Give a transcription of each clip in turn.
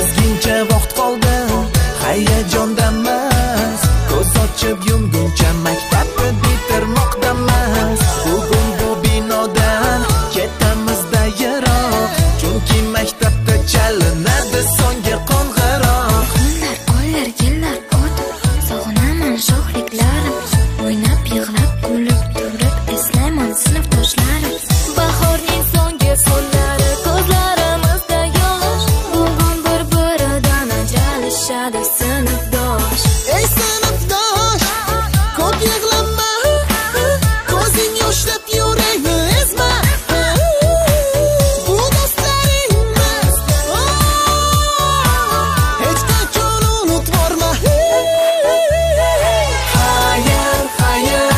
Ozgincha vaqt qoldi, hayajondamiz. Ko'z ochib yumguncha maktabni bitirmoqdamiz. Bugun bu binodan ketamizda yiroq, chunki maktabda chalinadi so'nggi qo'ng'iroq. Kunlar, oylar, yillar o'tib, sog'inaman sho'xliklarim. O'ynab, yig'lab, kulib turib eslayman sinfdoshlarim. Bahorning so'nggi kunlari ko'zlarimizda yosh. Bugun bir-biridan ajralishadi sinfdosh. Ey sinfdosh, ko'p yig'lama, ko'zing yoshlab yurakni ezma. Bu do'stlaringni hech qachon unutvorma. Xayr, xayr,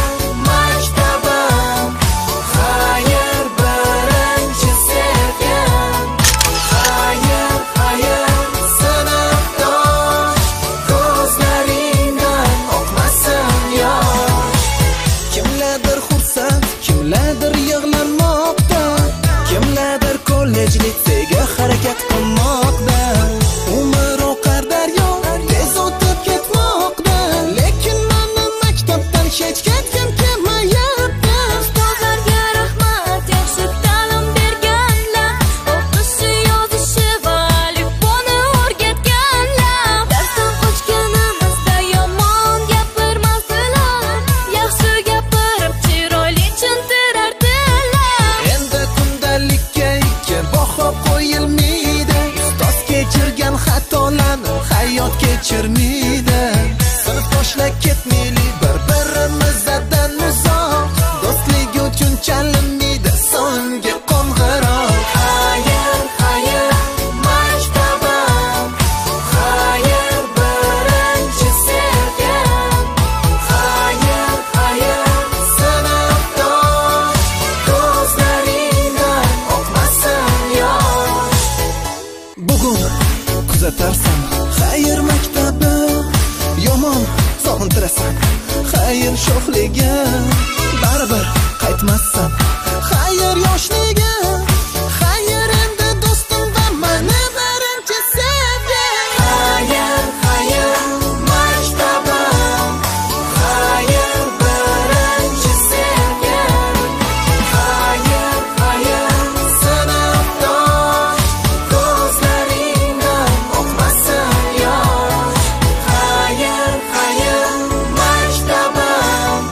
maktabim, xayr, birinchi sevgim. Xayr, xayr, sinfdosh, ko'zlaringdan oqmasin yosh. Kimlardir xursand, kimlardir yig'lamoqda, kimlardir kollej litseyga harakat qilmoqda. Umr oqar daryo, tez o'tib ketmoqda, lekin meni maktabdan hech ketgim kelmayapti. Ustozlarga rahmat, yaxshi ta'lim berganlar, o'qishi, yozishi va alifboni o'rgatganlar. Darsdan qochganimizda yomon gapirmasdilar, yaxshi gapirib chiroyli tushuntirardilar. Endi kundalikka ikki baho qo'yilmaydi, ustoz kechirgan xatolarni hayot kechirmaydi. Sinfdoshlar ketmaylik bir-birimizdan uzoq, do'stlik uchun chalinmaydi so'nggi qo'ng'iroq. Xayr, xayr, maktabim, xayr, birinchi sevgim. Xayr, xayr, sinfdosh, ko'zlaringdan oqmasin yosh. Bugun kuzatarsan xayr maktabi, yomon sog'intirasan xayr sho'xligi, baribir qaytmassan xayr yoshligi. Xayr endi do'stim va mani birinchi sevgim. Xayr, xayr, maktabim, xayr, birinchi sevgim. Xayr, xayr, sinfdosh, ko'zlaringdan oqmasin yosh. Xayr, xayr, maktabim,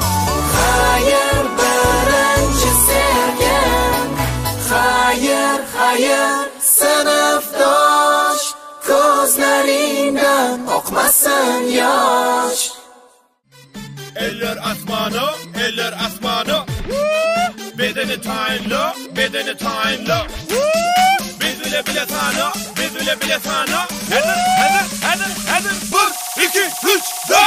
xayr, birinchi sevgim. Xayr, xayr, sinfdosh, ko'zlaringdan oqmasin yosh. Eller asmana, eller asmana. Bedeni tayinla, bedeni tayinla. Biz bile bile sana, biz bile bile sana. Hazır, hazır, hazır, hazır. 1, 2, 3, 4.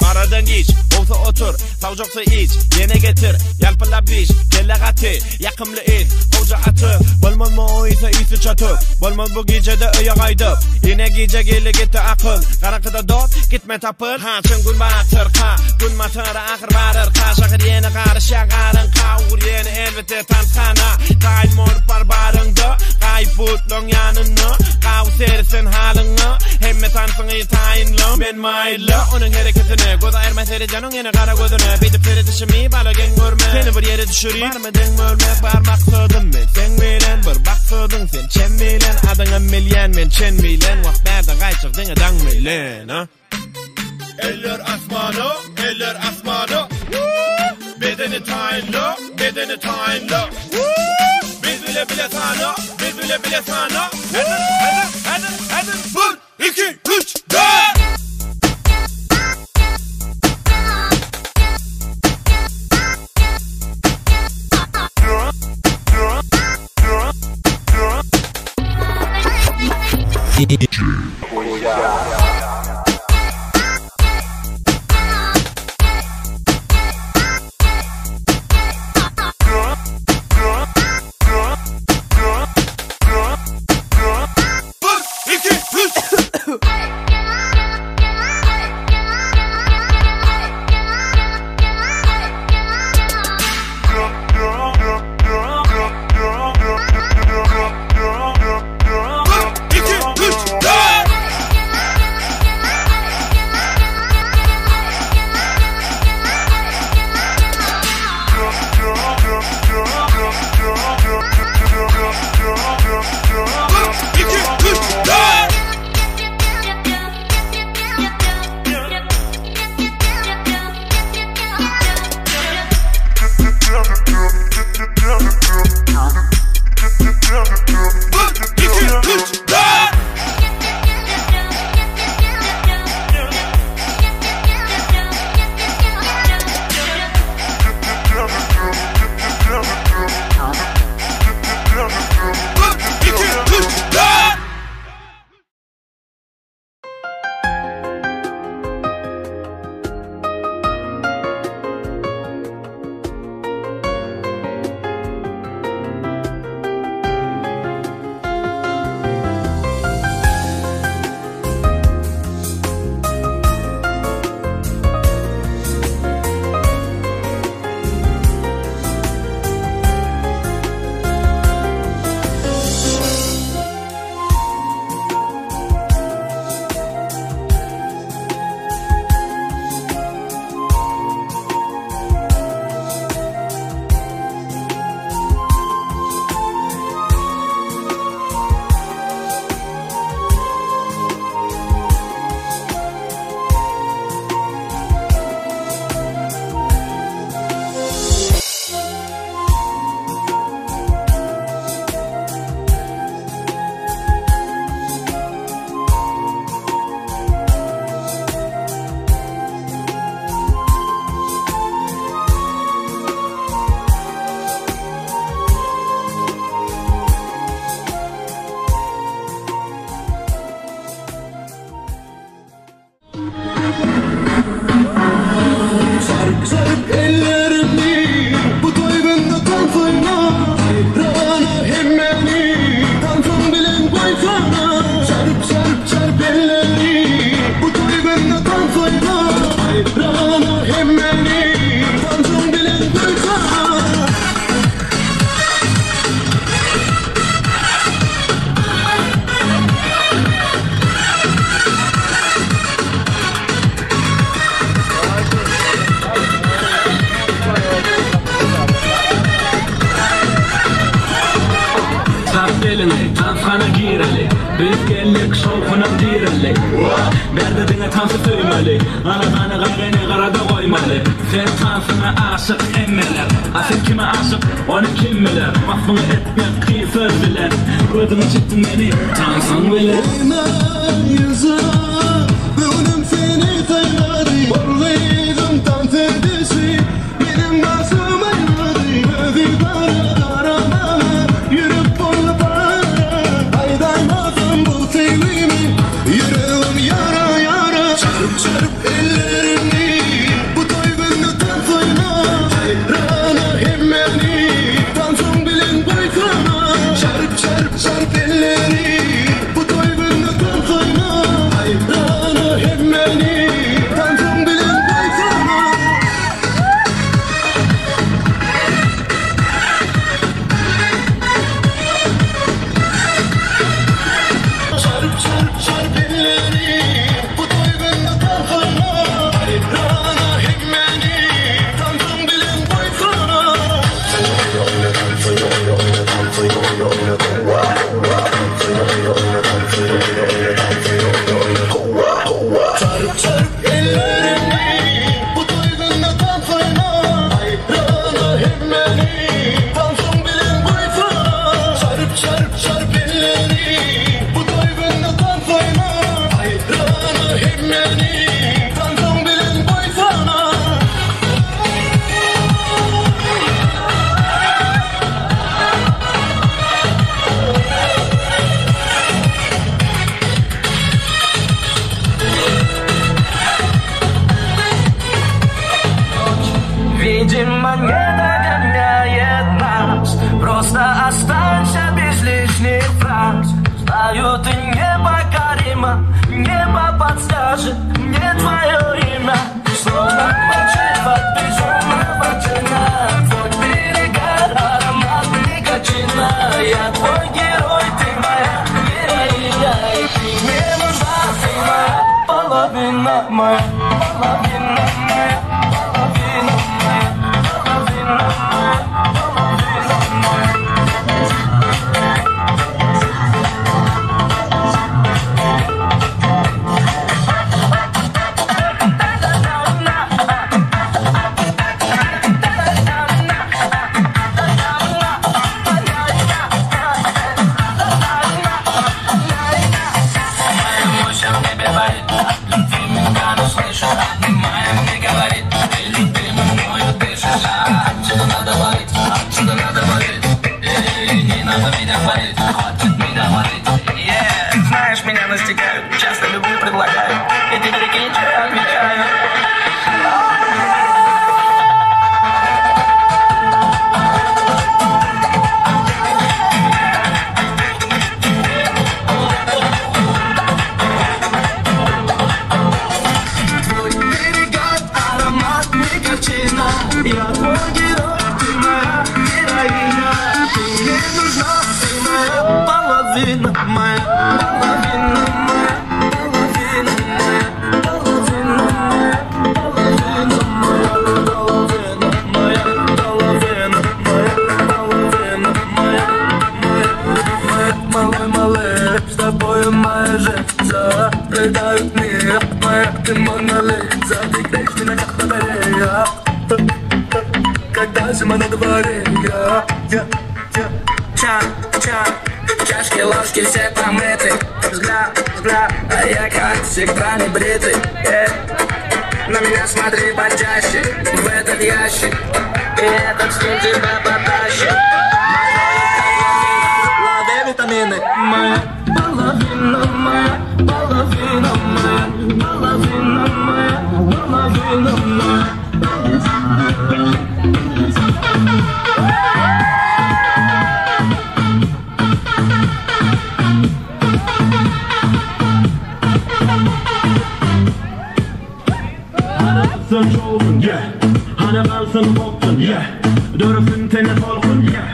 Aradan geç, olsa otur, savcoksa iç, yene getir, yalpalap iç, kelle katı, yakımlı it, hoca atı, bolmaz mı o ise isi çatıp, bolmaz bu gecede öye kaydıp, yine gece geli gitti akıl, karakıda dot, gitme tapır, ha çın gün batır, ka, gün matır, ahır varır, ka, şahır yeni karışa karın, ka, uğur yeni elbette tanskana, tayin mor barbarında, kayıp butlon yanını, kav sersin halını, hemme tansını tayinli, men maylı, onun hareketini, göz ayırma seyredeceğin yine kara gözünü, bidip seyredişimi bala gen görme, seni bir yere düşüreyim, var mı den görmek, var maksadım men, sen bilen bir baksadın sen, çen bilen, adını bilyen men, çen bilen, vakt nerede kayçık dene dan bilen, ha? Eller asmana, eller asmana. Bedeni tayinla, bedeni tayinla. Biz bile bile sana, biz bile bile sana. Hazır, hazır, hazır, hazır. 1, 2, 3, 4. DJ. Biz geldik şowhunam direldi. Bärde diňe tansy söýmeli. Galadany gaýryny gyrada goýmaly. Sen tansyňa aşyk hemmeler. A sen kime aşyk ony kim biler. Waspyňy etmek kyn söz bilen. Gözüňe çekdiň meni tansyň bilen. Oýnar ýüzüm, göwnüm seni saýlady. Bol gyzym tans edişi, meniň başym aýlady. Gözi gara gara maňa, ýürek boldy para. Aýdaýmasam bu söýgimi, ýüregim ýara ýara. Çarp çarp ellerini, bu toý günde tans oýna. Haýrana hemmäni, tansyň bilen goýsana. Çarp çarp çarp elleri, bu toý günde tans oýna. Haýrana hemmäni, tansyň bilen goýsana. Çarp çarp çarp elleri, bu toý günde tans oýna. Haýrana hemmäni, tansyň bilen goýsana. Çarp çarp ellerini, bu toý günde tans oýna. Haýrana hemmäni, tansyň bilen goýsana. Çarp çarp çarp elleri, bu toý günde tans oýna. Haýrana hemmäni, tansyň bilen goýsana. Видимо, не догоняет нас. Просто останься без лишних фраз. Знаю, ты непокорима. Небо подскажет мне твое имя. Словно мотив от безумного чина. Твой перегар, аромат никотина. Я твой герой, ты моя героиня. И ты мне нужна, ты моя половина, моя половина, моя половина, моя половина, моя половина, моя. Знаешь, меня настигают, часто любви предлагают. И ты прикинь, что я отвечаю. Твой перегар, аромат никотина. Я твой герой, ты моя героиня. Ты мне нужна, ты моя половина, моя половина, моя половина, моя половина, моя половина, моя половина, моя половина, моя половина, моя, моя, моя, малой малыш, с тобою моя жизнь заплетают мир, моя ты Мона Лиза, ты греешь меня как батарея, когда зима на дворе, я, я, я. Ча, ча, чашки, ложки все помыты. Взгляд, взгляд, а я как всегда не бритый. На меня смотри почаще, в этот ящик. И этот стиль тебя потащит. Лови витамины. Моя половина, моя половина, моя половина, моя половина, моя. Sen çoğun, yeah. Hana kalsın kopsun, yeah. Dörüsün tene solkun, yeah.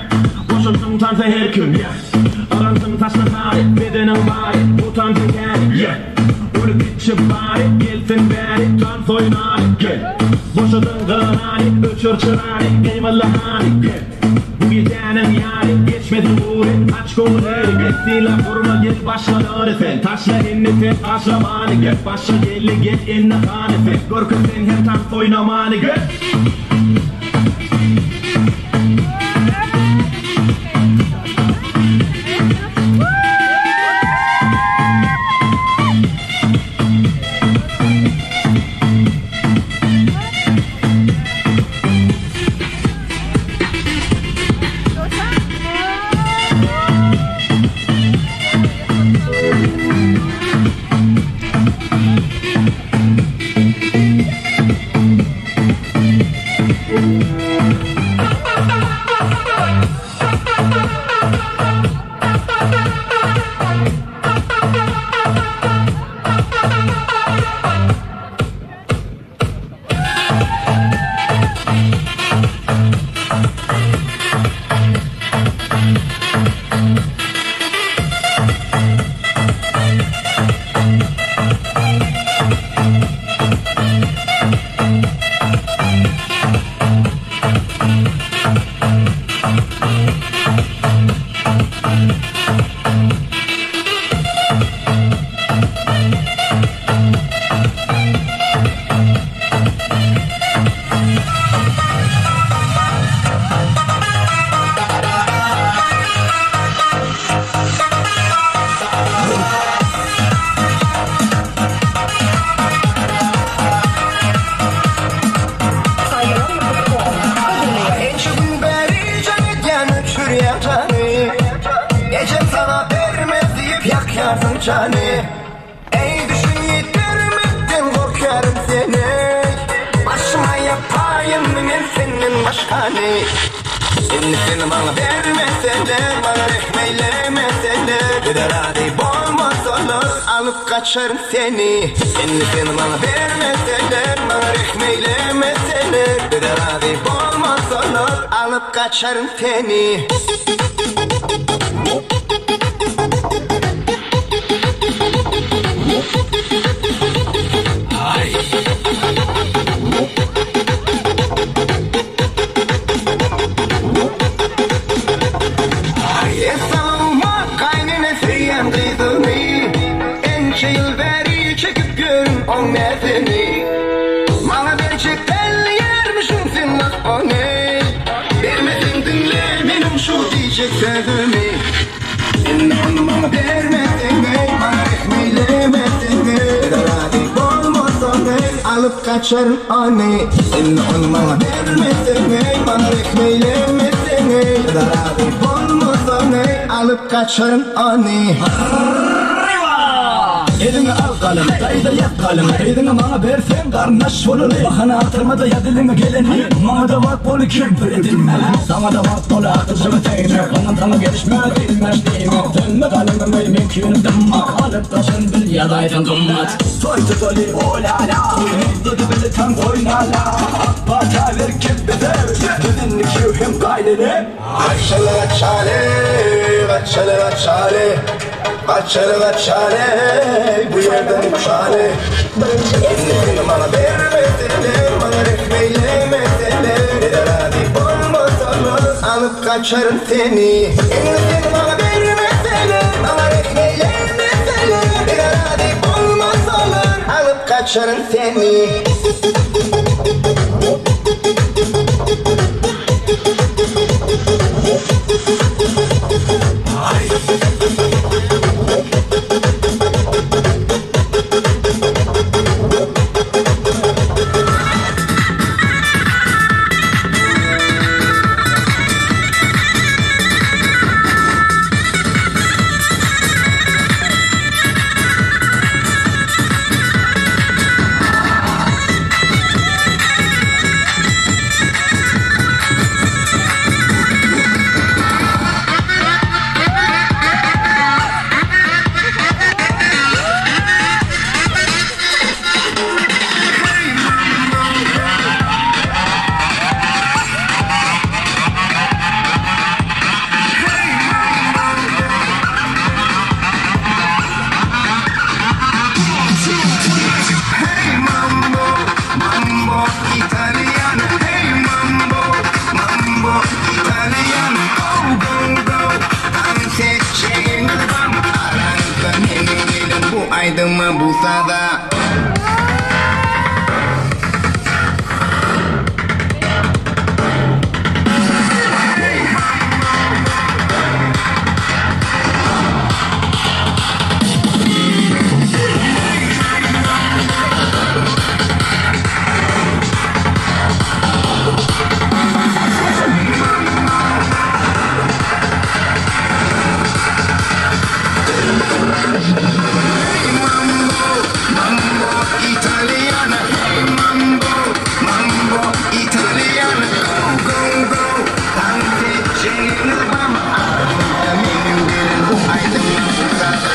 Boşulsun tansa her gün, yeah. Aransın taşla sari, bedenin bari. Utansın yani, yeah. Ölüp içip bary Gelsin bäri tans oýnaly gel Boşadyň gynany öçür çyrany Gaýmala hany gel Bu gijäniň ýary geçmesin gury Aç göwünleri gel Sylap durma gel başgalary sen Taşla indi sen taşlamany gel Başga geldi gel indi hany sen Görkez sen hem tans oýnamany gel. Ençe gün bäri jan edýän öçürýän jany Ejem saňa bermez diýip ýakýarsyň jany Eý düşün ýitirmekden gorkýaryn seni Başyma ýapaýynmy men senden başgany Indi seni maňa bermeseler Maňa rehm eýlemeseler Bize razy bolmasalar Alyp gaçaryn seni Indi seni maňa bermeseler Maňa rehm eýlemeseler Bize razy bolmasalar Alyp gaçaryn seni. Essalowma gaýnene söýýän gyzymy Ençe ýyl bäri çekip ýörün oň näzini Maňa berjek dälýärmişiň sen wah ony Bermeseň diňle meniň şu diýjek sözümi Indi ony maňa bermeseň eý Maňa rehm eýlemeseň eý Razy bolmasaň eý Alyp gaçaryn ony Indi ony maňa bermeseň eý Maňa rehm eýlemeseň eý Razy bolmasaň eý Alyp gaçaryn ony. Eliňe al galam, daýza ýaz galymy Gyzyňy maňa berseň garyndaş bolaly Bahana agtarma-da ýaz eliňe geleni Maňa-da wagt boldy kempir edinmäge Saňa-da wagt boldy akyljyga tegmek Galam saňa gelişmez ilmeş diýmek Dönme galamymy meňkini dymmak Alyp gaçan bil ýazaýsaň gymmat Toý tutaly o-la-la Dedi bile tans oýnala Ak pata ber gel bize Biz indi giýew hem gaýnene Gaçaly gaçaly, gaçaly gaçaly, gaçaly gaçaly, bu ýerden uçaly. Indi seni maňa bermeseler, maňa rehm eýlemeseler, bize razy bolmasalar, alyp gaçaryn seni. Indi seni maňa bermeseler, maňa rehm eýlemeseler, bize razy bolmasalar, alyp gaçaryn seni. bu aýdyma bu saza. Italiana, hey mambo, mambo Italiana, go go go. Dans etjegini bam, ardymda meniň gelin bu aýdyma bu saza.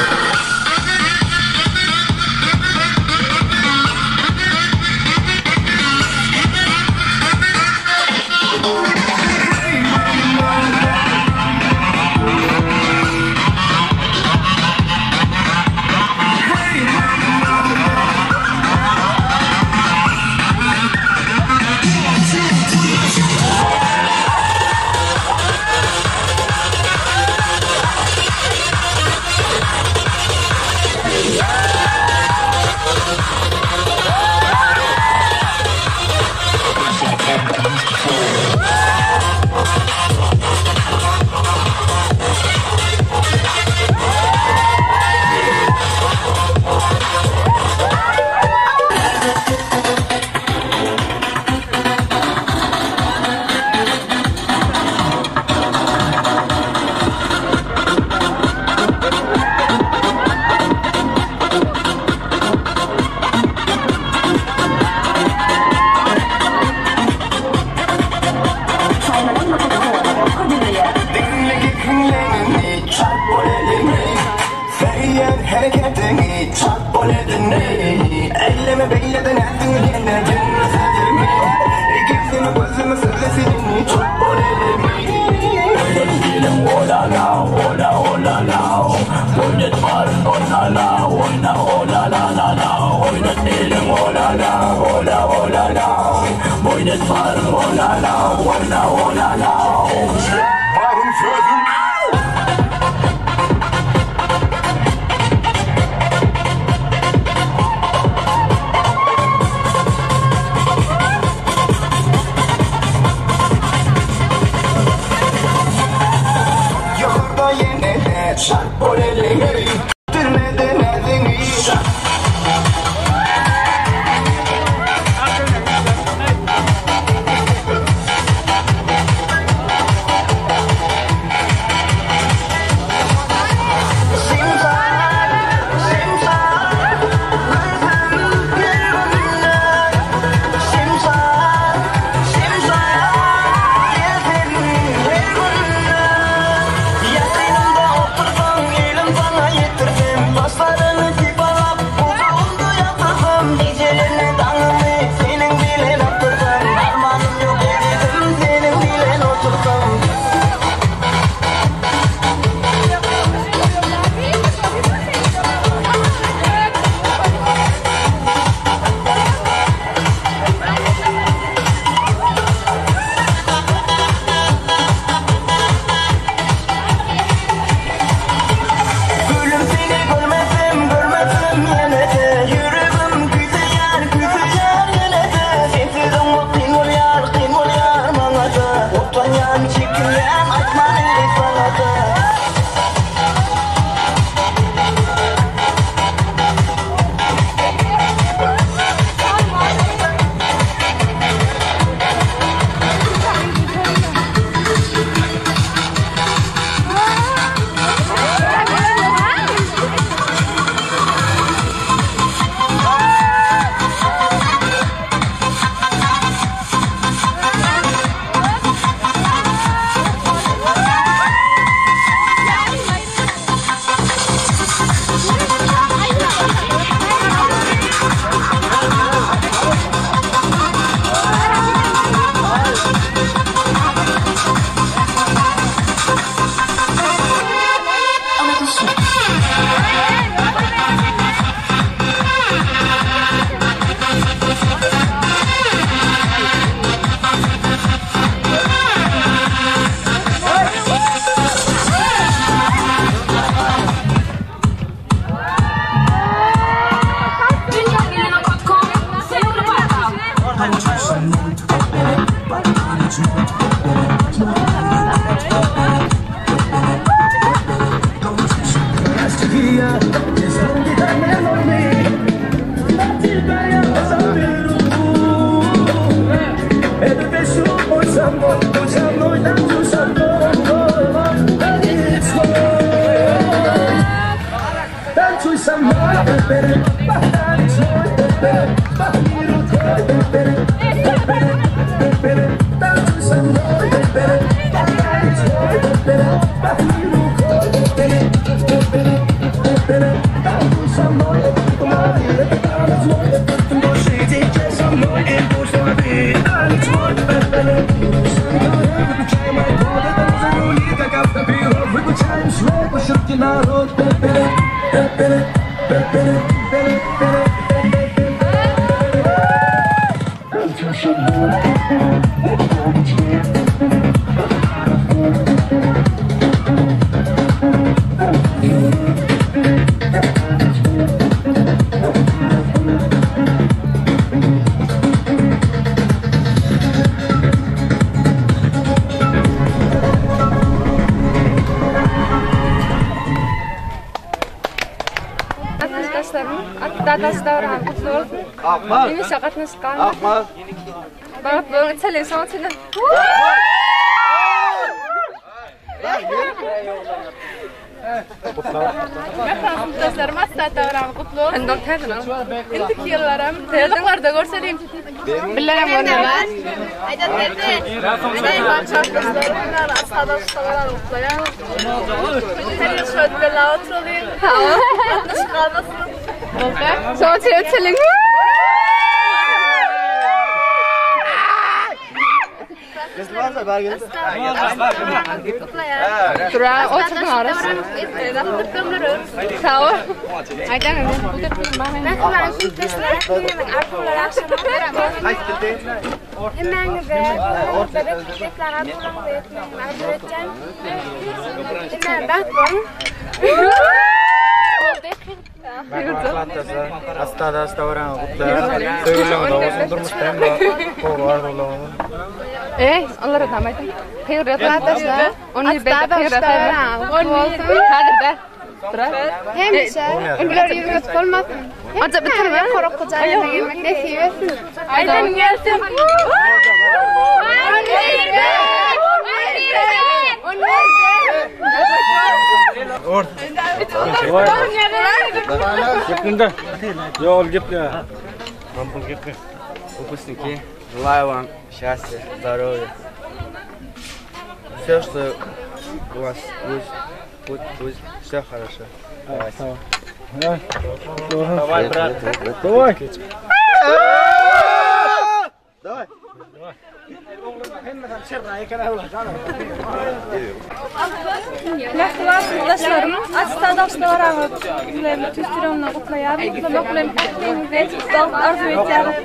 Diňle gekinleňini çat bol elini Söýýän hereketiňi çat bol elini Elleme beýlede nätdiň ýene diňle sözümi Gizlimi gözümi sözle senini çat bol elini Barın sözüm Ýokarda ýene-de çat bol elini Dirmede näziňi çat. Gatnaşdaşlarym, atdaş dawran gutly bolsun. Akmaz. Hemişe gatnaşyp galyň. Akmaz. Bagytly boluň, içeliň, şoň üçin. Mähriban synpdaşlarym, atda dawran gutly bolsun. Indiki ýyllaram ýyllyklarda görseliň. Billerem görmän. Mähriban çarpdaşlarym, atda dawran gutlaýan. Her ýyl şöyle bela oturalyň. Gatnaşyp galmasyn. Şoň üçin içeliň. Dura, oturyň arasy. Sag bol. Aýdaň. Mähriban synpdaşlar, hemmäňiziň arzuwlar agşamy. Hemmäňize beplan arzuwlaryňyza ýetmegini arzuw etýän. Hemmäňiz bagtly boluň. Asta asta öwreniň gutlaýar. Söýgüliňiz bolsun durmuşda hem dogry arzuwlaryňyz. Ey, olara da aýdyň. Hyr gatnaşlar. Ony bende hyr Häzir de. Hemişe bular ýüzüňiz bolmasyn. Aja bitirme. Ýokary jaýyna girmek nesip etsin. Aýdan gelsin. Gepinde. Ýol geple. Выпускники, желаю вам счастья, здоровья. Все, что у вас будет, будет, будет все хорошо. Давайте. Давай, брат. Давай. Давай. Mähriban synpdaşlarym, atda daşlaraňyz bilen tüýs ýüregimden gutlaýaryn. Gutlamak bilen ähliňize bagt arzuw etýärin.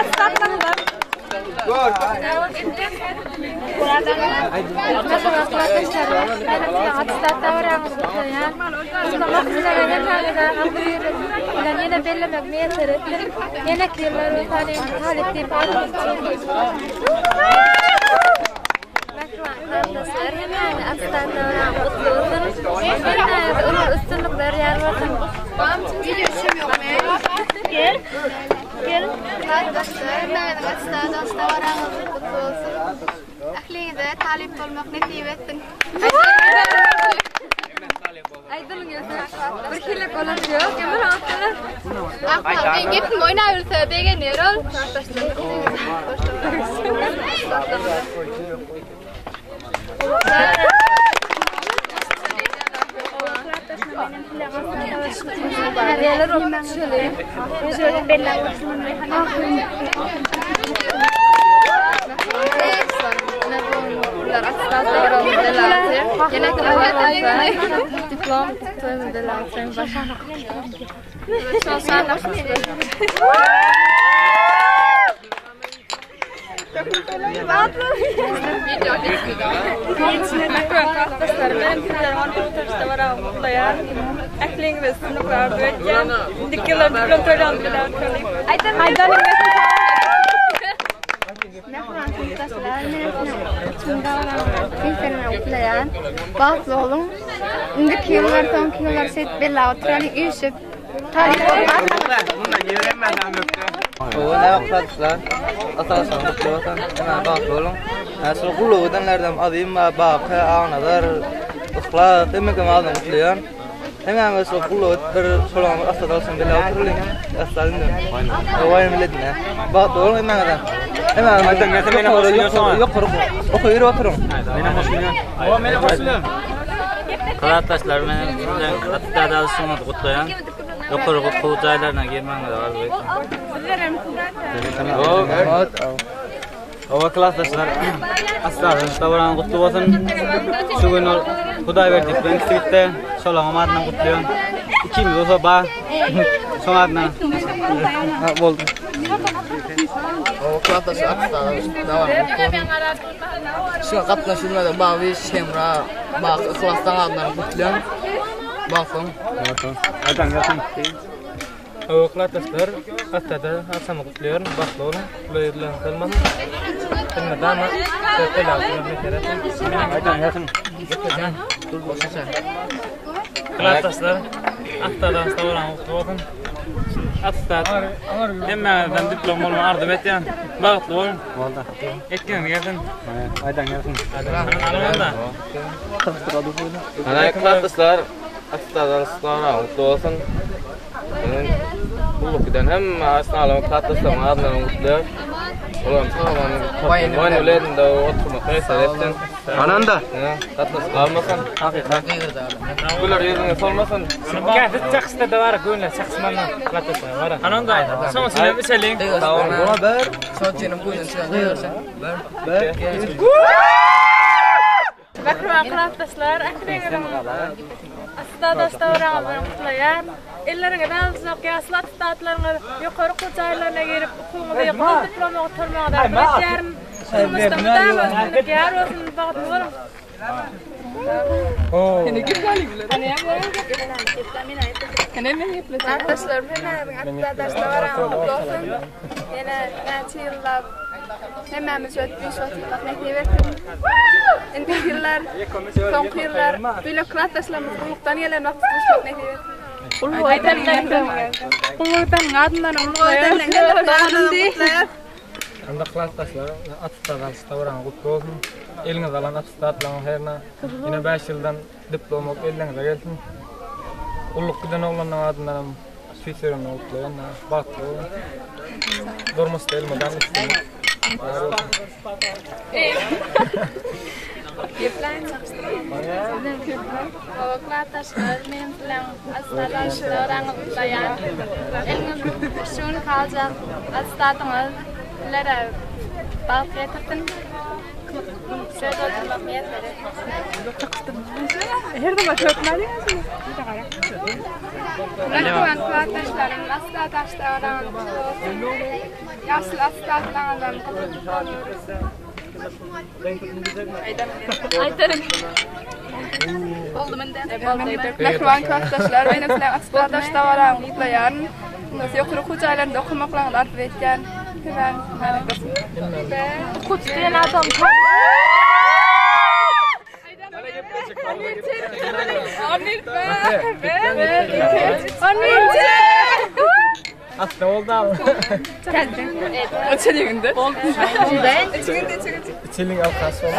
Atda atlaňlar. Ýene bellemek miýesser etsin. Ýeneki ýyllar talyp diýip Mähriban garyndaşlar, hemmäňizi atdan döwran gutly bolsun. Hemmäňize uly üstünlikler ýar bolsun. Gel. Gel. Garyndaşlar, hemmäňiziň atdan döwran gutly bolsun. Ähliňize talyp bolmak nesip etsin. Aýdylyň gelsin. Bir hilek bolan ýok, emir atdylar. Akmal, men gepim oýnabilse begenýär ol. Diplom Mähriban synpdaşlar, men siziň Tüýs gutlaýan. Bagtly boluň. Indiki ýyllar, soňky ýyllar şeýdip bella oturalyň, üýşüp. Talyp bolup O ne oklatdylar? Ataşan gutly bolsun. Hemen bagtly boluň. Şol gullugy edenlerden Azim, Baky, Agnazar, Klas hemmekem adyndan gutlaýan. Hemmämiz şol gulluk edip bir şolaň asla dalşan bela oturylyň. Asla indi. Waýyn biledin. Bagtly boluň hemmäňizem. Hemmäňiz Aýdan gelse menem goşulýan soňa. Ýokary okaýyr oturyň. Menem goşulýan. Owa menem goşulýan. Klasdaşlar meniň sizden attestat alyşyňyzy gutlaýan. Ýokary okuw jaýlaryna girmegiňizi arzuw etýän. Owa klasdaşlar Assazyň dabaraňyz gutly bolsun. Şu gün ol Hudaýberdi bilen gitdi. Şolaryň adyndan gutlaýan. Ikimiz bolsa ba. Şoň adyndan. Ha boldy. Owa klasdaşlar attestadyň dabaraňyz gutly bolsun. Şu gatnaşylmada Babiş, Hemra, Baky Yhlasdan adyndan gutlaýan. Bagtly boluň. Aýdan gelsin. Hawa klasdaşlar, Astada agşamy gutlaýaryn, bagtly boluň, uly ýüzleriňiz solmasyn. Elmydama Klasdaşlar, Astada dabaraňyz gutly bolsun. Attestat hemmäňizden diplom bolmagy arzuw etýän. Bagtly boluň. Boldy. Etgeniňiz gelsin. Aýdan gelsin. Alanda. Ana klasdaşlar, Attestat dabaraňyz gutly bolsun. Meniň gulluk giden hemme aşnalaryň klasdaşlaryň adyndan gutlaýar. Olaryň çagalaryny Waýny biledinde oturmak miýesser etsin. Ananda. Gatnaşyk almasyn. Hakykat. Güler ýüzüňe solmasyn. Käsi çakyşda da bar, göwnüne çakyşmandan klasdaşlar bar. Ananda, şoň üçin hem içeliň. Buna bir. Şoň üçin hem göwnüne çykan gygyrsyn. Bir. Bir. Mähriban klasdaşlar, ähliňiziň Attestat dabaraňyz bilen gutlaýan. Elleriňize aljak ýaşyl attestatlaryňyz ýokary okuw jaýlaryna girip, okuwyňyzy gyzyl diploma gutarmagyňyzy arzuw edýärin. Durmuşda mydama üstünlik ýar bolsun, bagtly boluň! Klasdaşlarym hemmäňiziň attestat dabaraňyz gutly bolsun. Ýene näçe ýyllap Hemmämiz şöyle iş oturtmak nesip etsin. Indiki ýyllar, soňky ýyllar beýle klasdaşlarymyz gullukdan gelen wagty duşmak nesip etsin. Gullukdan adyndan gutlaýar. Onda klasdaşlar attestat alyş dabaraňyz gutly bolsun. Eliňize alan attestatlaryňyz herine ýene 5 ýyldan diplom bolup elleňize gelsin. Gulluk giden oglanlaryň adyndan hem Tüýs ýüregimden gutlaýan, bagtly boluň. Durmuşda elmydam üstünlik. Ýar bolsun. Hawa klasdaşlar, menem siziň attestat gutlaýan. Eliňiz şu gün galjak attestatyňyz sizlere bagt getirsin. Söz oturmak miýesser etsin. Her zaman sökmeli. Mähriban klasdaşlarym, attestat dabaraňyz gutly bolsun. Ýaşyl attestatlaryňyzam gyzyl diplom öwrülsin. Aýdaryn. Mähriban klasdaşlar, menem siziň attestat dabaraňyzy gutlaýaryn. Ýokary okuw jaýlarynda okamaklaryňyzy arzuw edýän. Hemen mübärek bolsun. Okuwçy diýen adam Atda boldy al. Içeliginde. İçiginde içiginde. İçeliň alkaş boldy.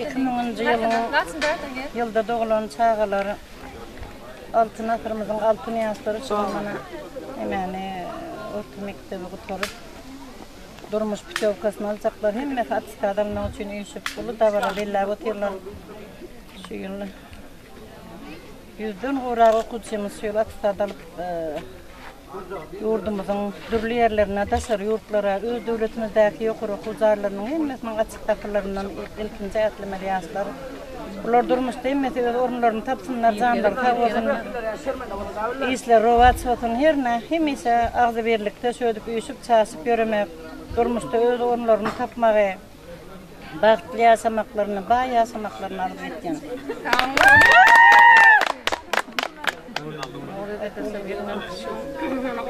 2000-nji ýylyň ýylda doglan çagalar Altyn asyrymyzyň altyn ýaşlary şu gün mana emäni orta mekdebi gutaryp durmuş putýowkasyny aljaklar. Hemmesi attestat almak üçin üýşüp uly dabara belläp otyrlar. Şu ýyl ýüzden gowrak okuwçymyz şu ýyl attestat alyp Ýurdumyzyň dürli ýerlerine, daşary ýurtlara, öz döwletimizdäki ýokary okuw jaýlarynyň hemmesiniň açyk gapylaryndan ilkinji ätlemeli ýaşlar. Bular durmuşda hemmesi öz orunlaryny tapsynlar, janlary sag bolsun, işleri rowaç bolsun, hernä hemişe agzybirlikde şödüp üýşüp-çaşyp ýöremek, durmuşda öz orunlaryny tapmagy, bagtly ýaşamaklaryny, baý ýaşamaklaryny arzuw etýän.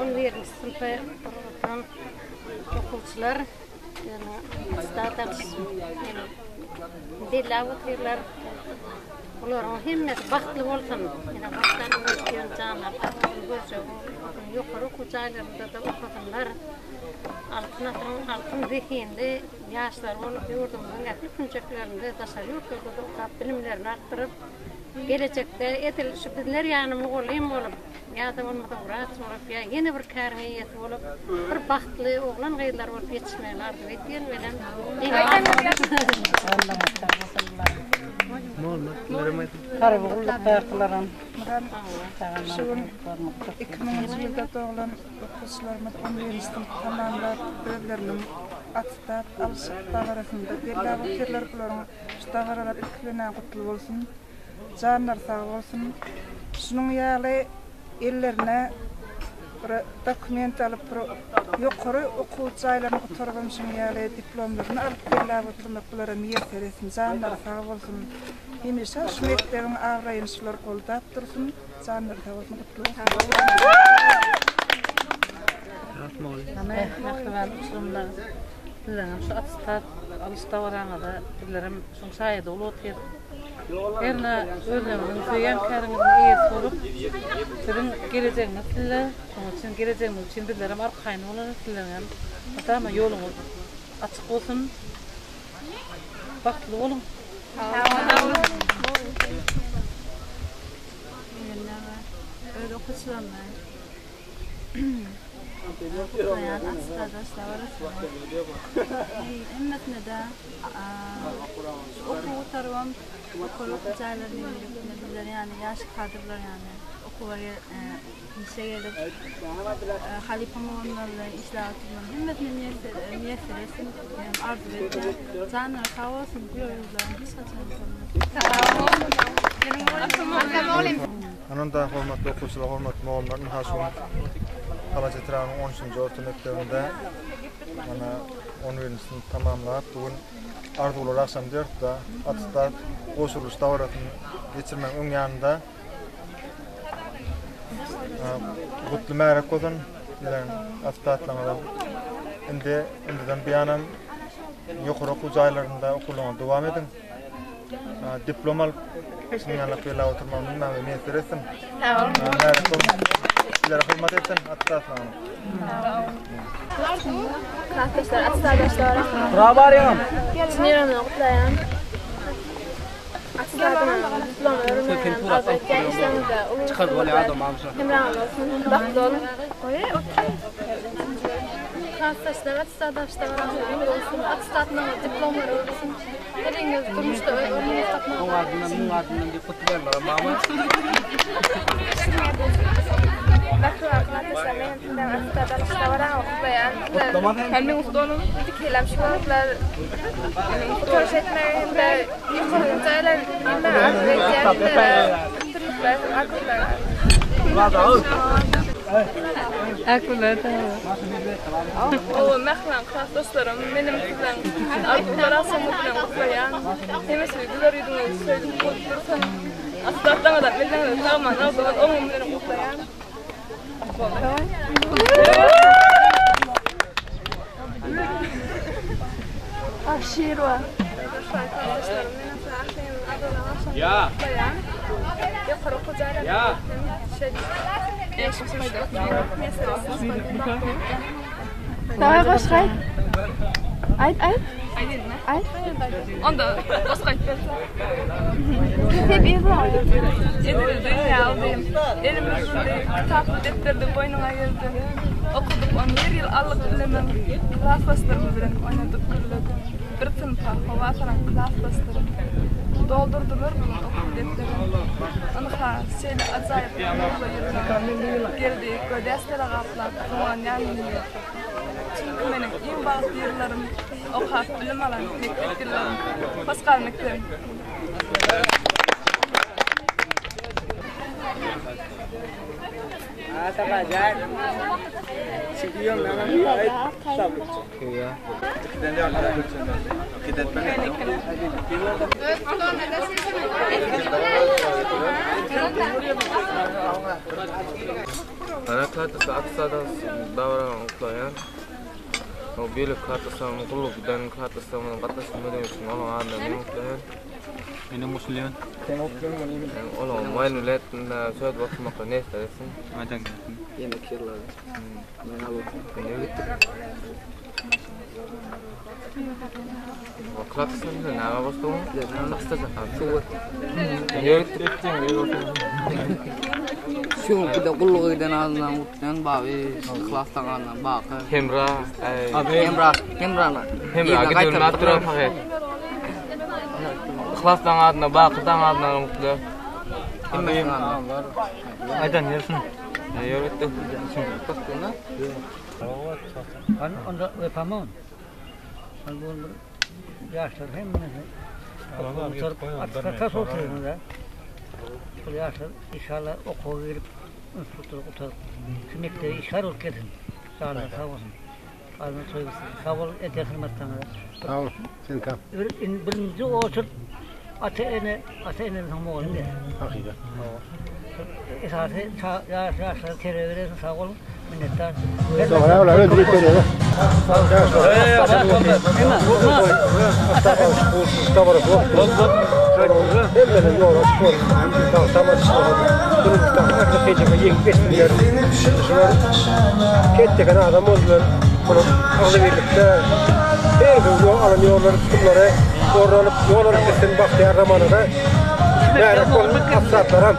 On birinji synpy gutaran okuwçylar ýöne belläp otyrlar. Bularyň hemmesi bagtly bolsun. Ine başdan öňe janlary sag bolsun, görjek bolsun. Ýokary okuw jaýlarynda-da okasynlar. Altyn asyryň altyn zehinli ýaşlary bolup ýurdumyzyň ähli künjeklerinde, daşary ýurtlarda-da okap bilimlerini artdyryp, gelejekde edil şu bizler ýaly mugallym bolup, ýa-da bolmasa wraç bolup, ýa ýene bir käriň eýesi bolup, bir bagtly oglan-gyzlar bolup ýetişmegini arzuw edýän welin. Harby gullukdakylaram. Şu gün 2000-nji ýylda doglan okuwçylarymyz on birinji synpy tamamlap, özleriniň attestat alyşyk dabarasynda belläp otyrlar. Bularyň şu dabaralar ilki bilen-ä gutly bolsun! Janlary sag bolsun! Şunuň ýaly ellerine bir dokument alyp, bir ýokary okuw jaýlaryny gutarybam şunuň ýaly diplomlaryny alyp belläp oturmak bulara miýesser etsin. Janlary sag bolsun! Hemişe şu mekdebiň abraýyny şular goldap dursun. Janlary sag bolsun, gutly bolsun. Mähriban uçurymlar, sizleriňem şu attestat alyş dabaraňyza bizlerem şoň şaýady bolup otyrys. Hernä özleriňiziň söýýän käriňiziň eýesi bolup, siziň gelejegiňiz sizde, şonuň üçin gelejegiňiz üçin bizlerem arkaýyn bolarys, sizleriňem mydama ýoluňyz açyk bolsun. Bagtly boluň. Öz okuwçylarymy gutlaýan atstadaş dabarasyny. Hemmesine-de şu okuw gutarybam ýokary okuw jaýlaryna girip bizler ýaly ýaş kadrlar ýaly okuwa işe gelip halypa mugallymlar bilen işläp oturmagyň hemmesine miýesser etsin diýip arzuw edýän. Janlary sag bolsun, güler ýüzleriň hiç haçan solmasyn. Ananda hormatly okuwçylar, hormatly mugallymlar, ynha şu gün Halaç etrabynyň on üçünji orta mekdebinde mana on birinji synpy tamamlap, bu gün arzuwlar agşamy diýeris-de, attestat gowşurylyş dabarasyny geçirmegiň öň ýanynda Gutly märek bolsun bilen attatlaryňyza. Indi indiden bu ýanam ýokary okuw jaýlarynda okuwlaryňyzy dowam ediň. Diplom alyp, şunuň ýaly belläp oturmagy bilmäge miýesser etsin. Sag boluň. Märek bolsun. Sizlere hyzmat etsin attatlaryňyz. Klasdaşlar, atdatdaşlar. Bravo Arýan. Çyn ýüregimden gutlaýan. Klasdaşlar atstadaşlar bolsun, atstatlaryň diplomlary bolsun. Heriňiz durmuşda öz ornuňyzy tapmaga. Mähriban klasdaşlarym, menem sizden arzuwlar agşamyňyz bilen gutlaýan. Hemişe güler ýüzüňiz şeýdip bolup dursun. Atlatlaňyzam, elleňize sagman arzuwlar oňum bilen gutlaýan. Aşyrowa. Ya. Ya. Daway goşgy aýt. Aýt, aýt. Aýdynmy? Aýt. Onda goşgy aýdyp berse. Tebigy. Edil dünýä aldym. Elime uzandy, kitaply depderdi boýnuňa geldi. Okadyk on bir ýyl allyk bilemem. Klasdaşlarym bilen oýnadyk, gürledik. Bir synpa howa salan klasdaşlarym. Doldurdylar bu gün okuw depderin. Ynha, şeýle ajaýyp nurly ýyllar. Geldi, gödäsleri gaplap, guwanýan günler. Çünki meniň iň bagtly ýyllarym okap bilim alan mekdep ýyllarym. Hoş gal mekdebim! Ana kartasy atsadan dabarany gutlaýan. O beýleki kartasyny gulluk giden kartasyny gatnaşmak üçin onuň adyndan men gutlaýan. Menem goşulýan. Sen Olam waýn biletinde söz goşmakda nesip etsin. Aýdan gelsin. Yemek ýerleri. Men alyp. Ne gitdik? Klaksın ne goşduň? Suwat. Ne gitdik? Şu bir de gulluk eden adından gutlayan baby Yhlas daňandan baky. Hemra. Hemra, Hemrana. Hemra gidiyorum atdyran paket. Yhlas daň adyna baky daň adyna gutlaýar. Aýdan gelsin. Ne ýör gitdi? Onda öpamon. Ol bu bir ýaşlar hemmesi. Atsa oturuyor Bu ýaşlar inşallah okuwa girip institutda gutaryp şu mekdebe işgär bolup gelsin. Janlar sag bolsun. Alnı toýgusyn. Sag bol eden hyzmatlaryňyza. Sag ol, sen kam. Bir birinji oçur ata ene ata eneden mugallym diýär. Hakykat. Esasy ýaş ýaşlara terbiýe berersiň sag boluň. Minnetdar. Soňra olar öldürip berýär. Ketdeken adam boldular. Bunu agzy birlikde her gün ýol alan ýollary tutumlary ornalyp ýol alyp gitsin bagtyýar zamanada. Mährem bolsun aksatlaram.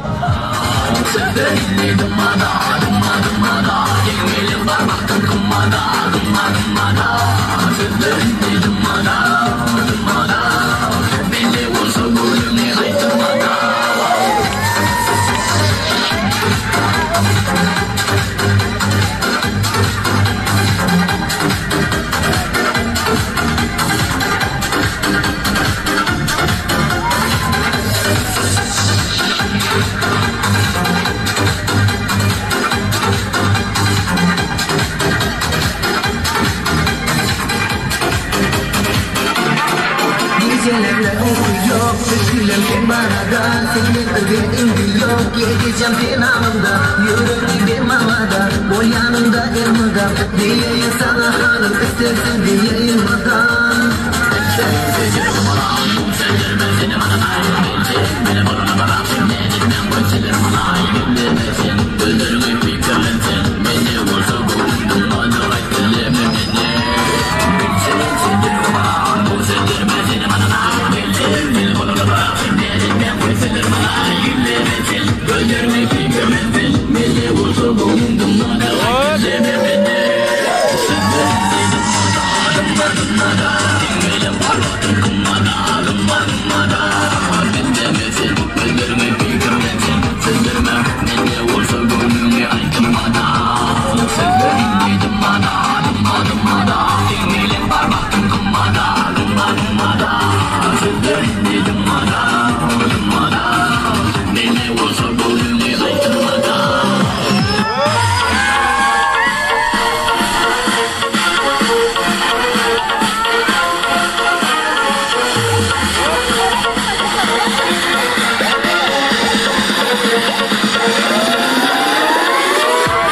Gecelerle uyku yok Düşünürken bana da Senin ödün yok Gideceğim finalımda Yüreğim bir mamada Bol yanımda elmada Diyeyim sana hanım istersen diyeyim madam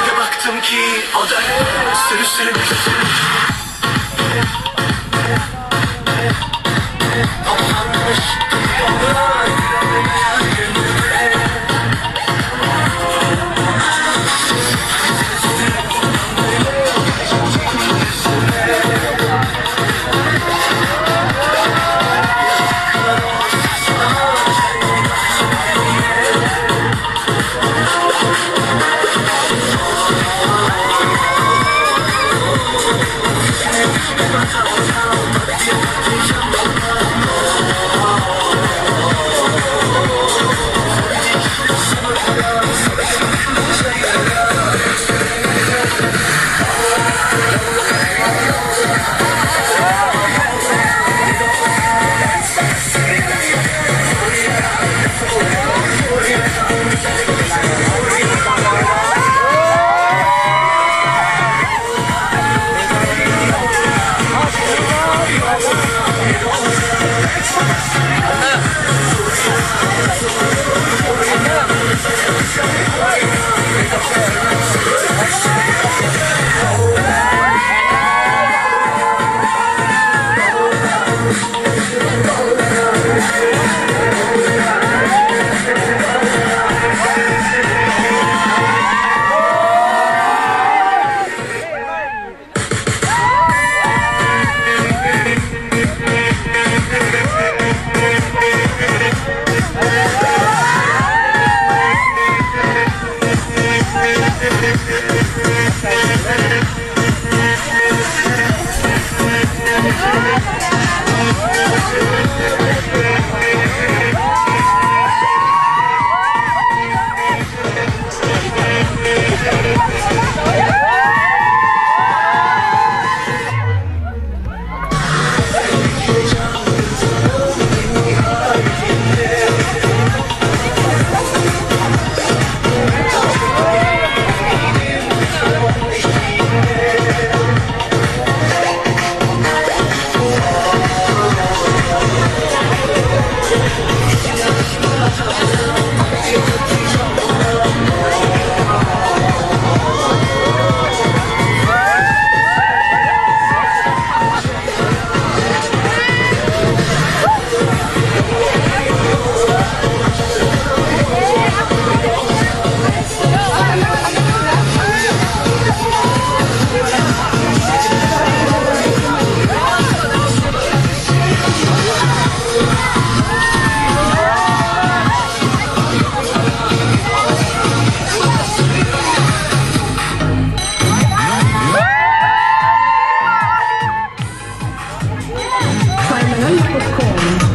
Bir baktım ki o da sürü sürü Toplanmış yollar gönlüme.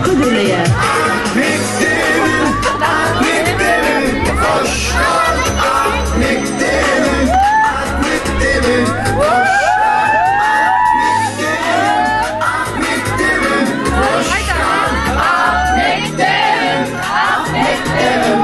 Hödürleýär. Mekdebim, ak mekdebim, hoş gal, ak mekdebim, ak mekdebim, hoş gal, ak mekdebim, ak mekdebim, hoş gal, ak mekdebim, ak mekdebim,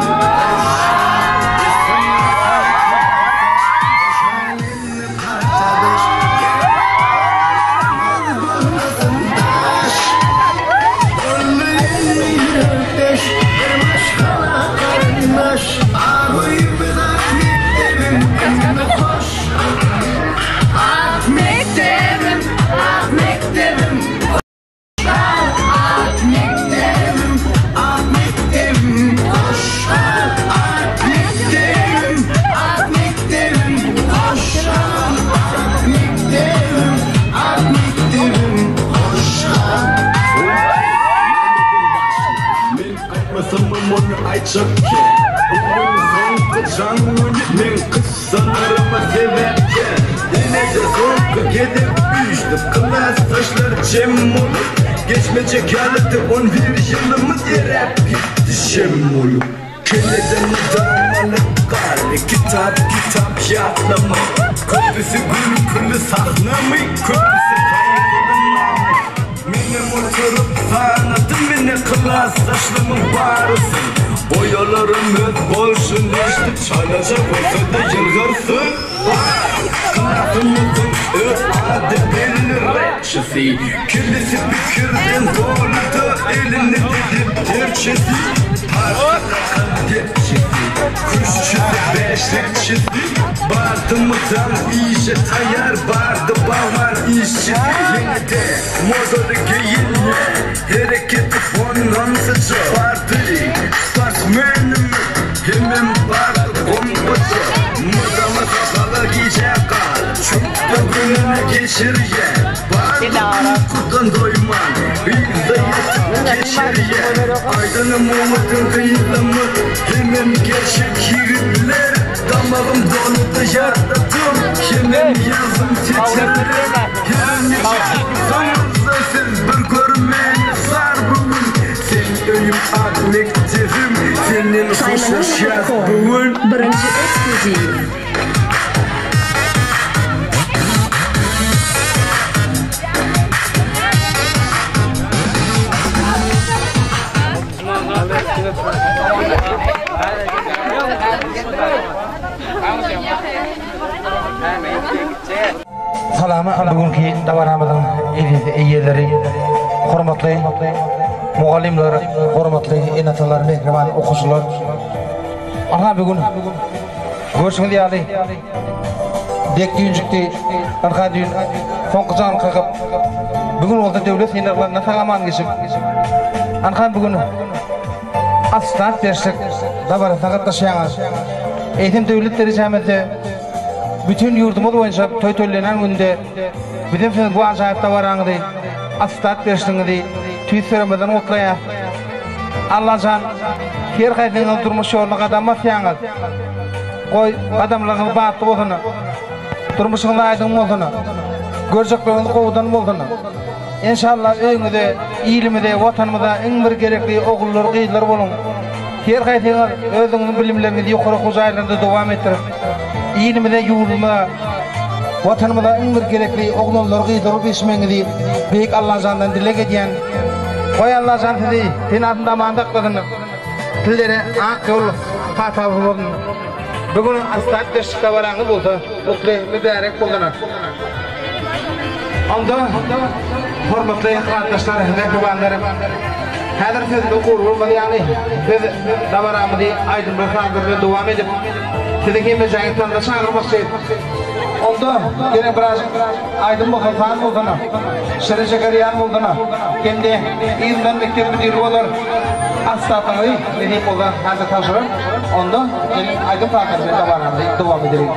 Birinji ekskluziw. Salama bugünkü dabaramyzyň eziz eýeleri, hormatly mugallymlar, hormatly ene-atalar, mähriban okuwçylar. Ynha bu gün görşüňiz ýaly dek düýnjükdi, ynha düýn soňky jany kakyp, bu gün bolsa döwlet synaglaryndan sag-aman geçip, ynha bu gün attestat berişlik dabarasyna gatnaşýaňyz. Eýsem döwlet derejämizde bütin ýurdumyz boýunça toý toýlanýan günde bizem siziň bu ajaýyp dabaraňyzy, attestat berişligiňizi tüýs ýüregimizden gutlaýas. Allajan her haýsyňyz durmuş ýoluna gadam basýaňyz. Goý, gadamlaryňyz batly bolsun. Durmuşyňyz aýdyň bolsun. Görjekleriňiz gowudan bolsun. Enşalla öýüňize, ilimize, watanymyza iň bir gerekli ogullar, gyzlar boluň. Her haýsyňyz özüňiziň bilimleriňizi ýokary okuw jaýlarynda dowam etdirip, ilimize, ýurdumyza, Watanymyza iň bir gerekli oglanlar, gyzlar bolup ýetişmegiňizi Beýik Allajandan dileg edýän. Goý Allajan sizi penasynda aman saklasyn. Sizlere ak ýol patabzy bolsun. Bu gün Astat deşik dabaraňyz bolsa gutly mübärek bolsun. Onda hormatly klasdaşlar, mähribanlar, häzir sözümiz gury bolmaz ýaly, biz dabaramyzy aýdymlar sazlar bilen dowam edip, sizi hemmejäňizi tansa çagyrmakçy. Onda gene birazjyk aýdym bolsa, saz bolsun, şirin-şeker ýan bolsun hem-de yzyndan mekdep müdiri bolar. Atstatyňyzy nesip bolsa häzir tabşyrar. Onda geliň aýdym-sazlar bilen dabaramyzy dowam edeliň.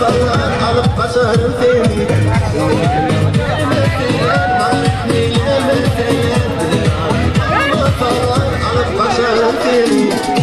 Olmasalar alyp gaçaryn seni Dilemeseler Olmasalar alyp gaçaryn seni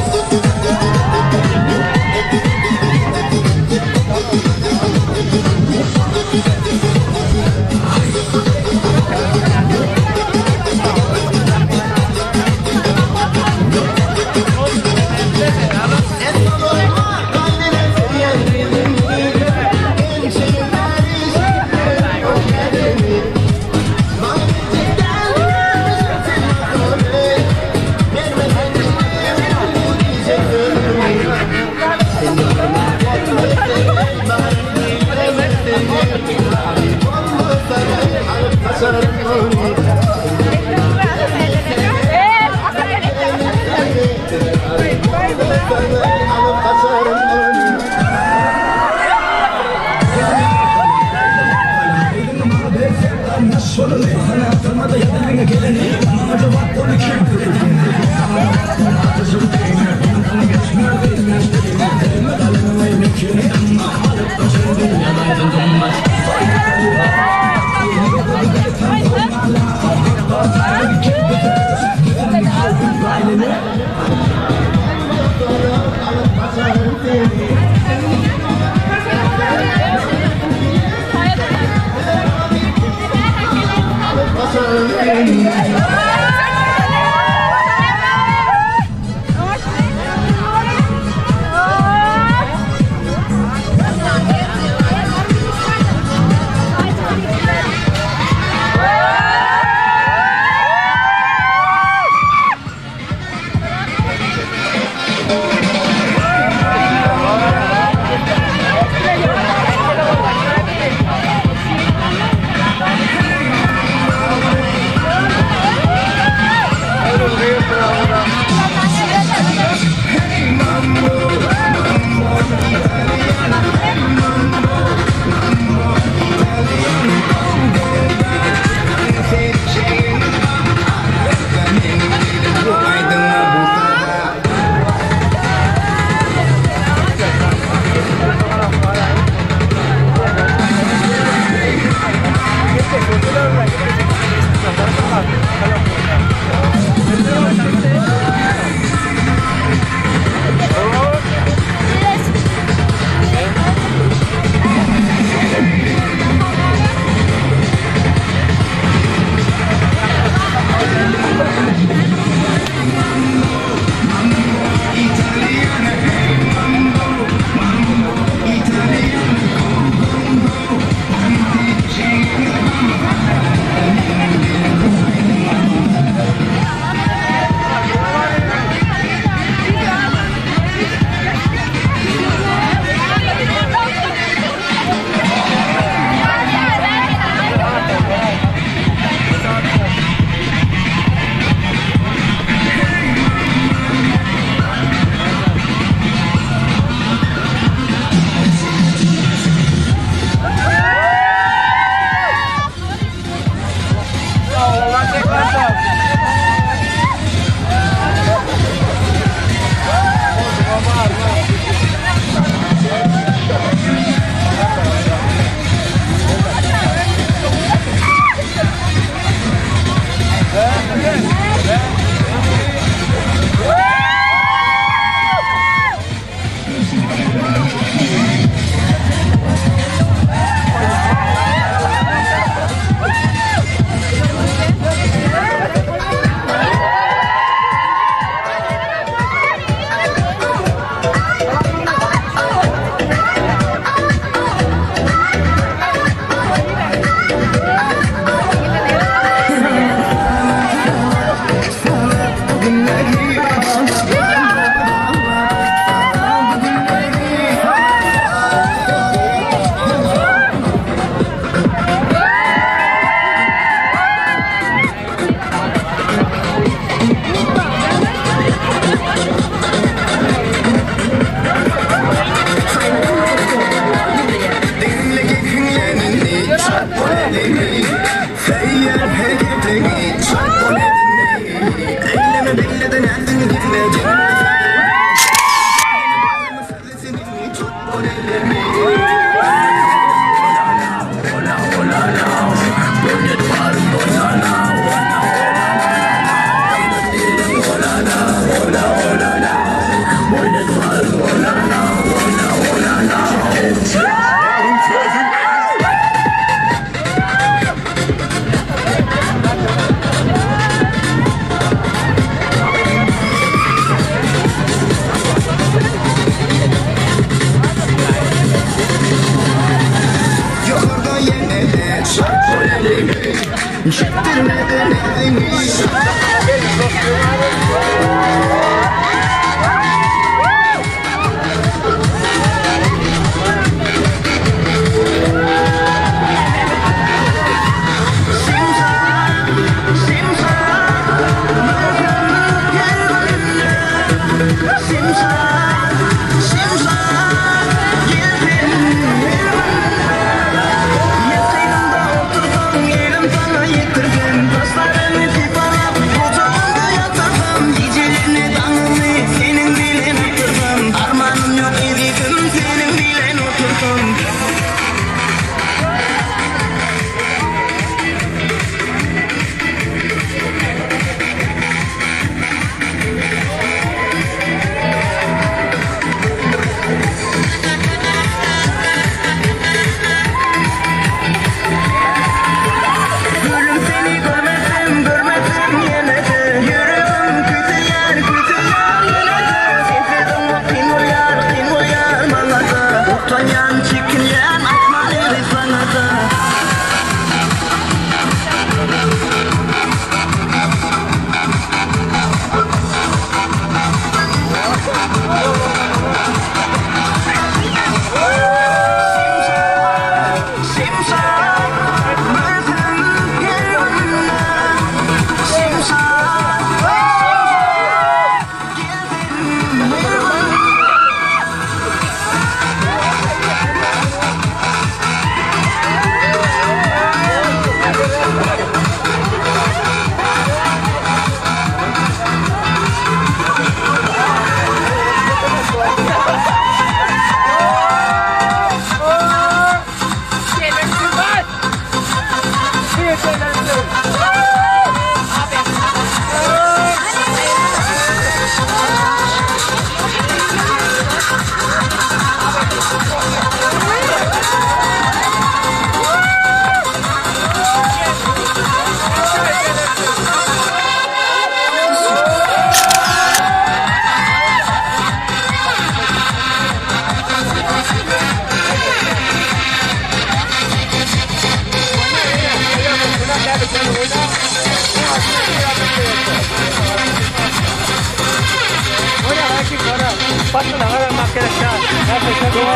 Dur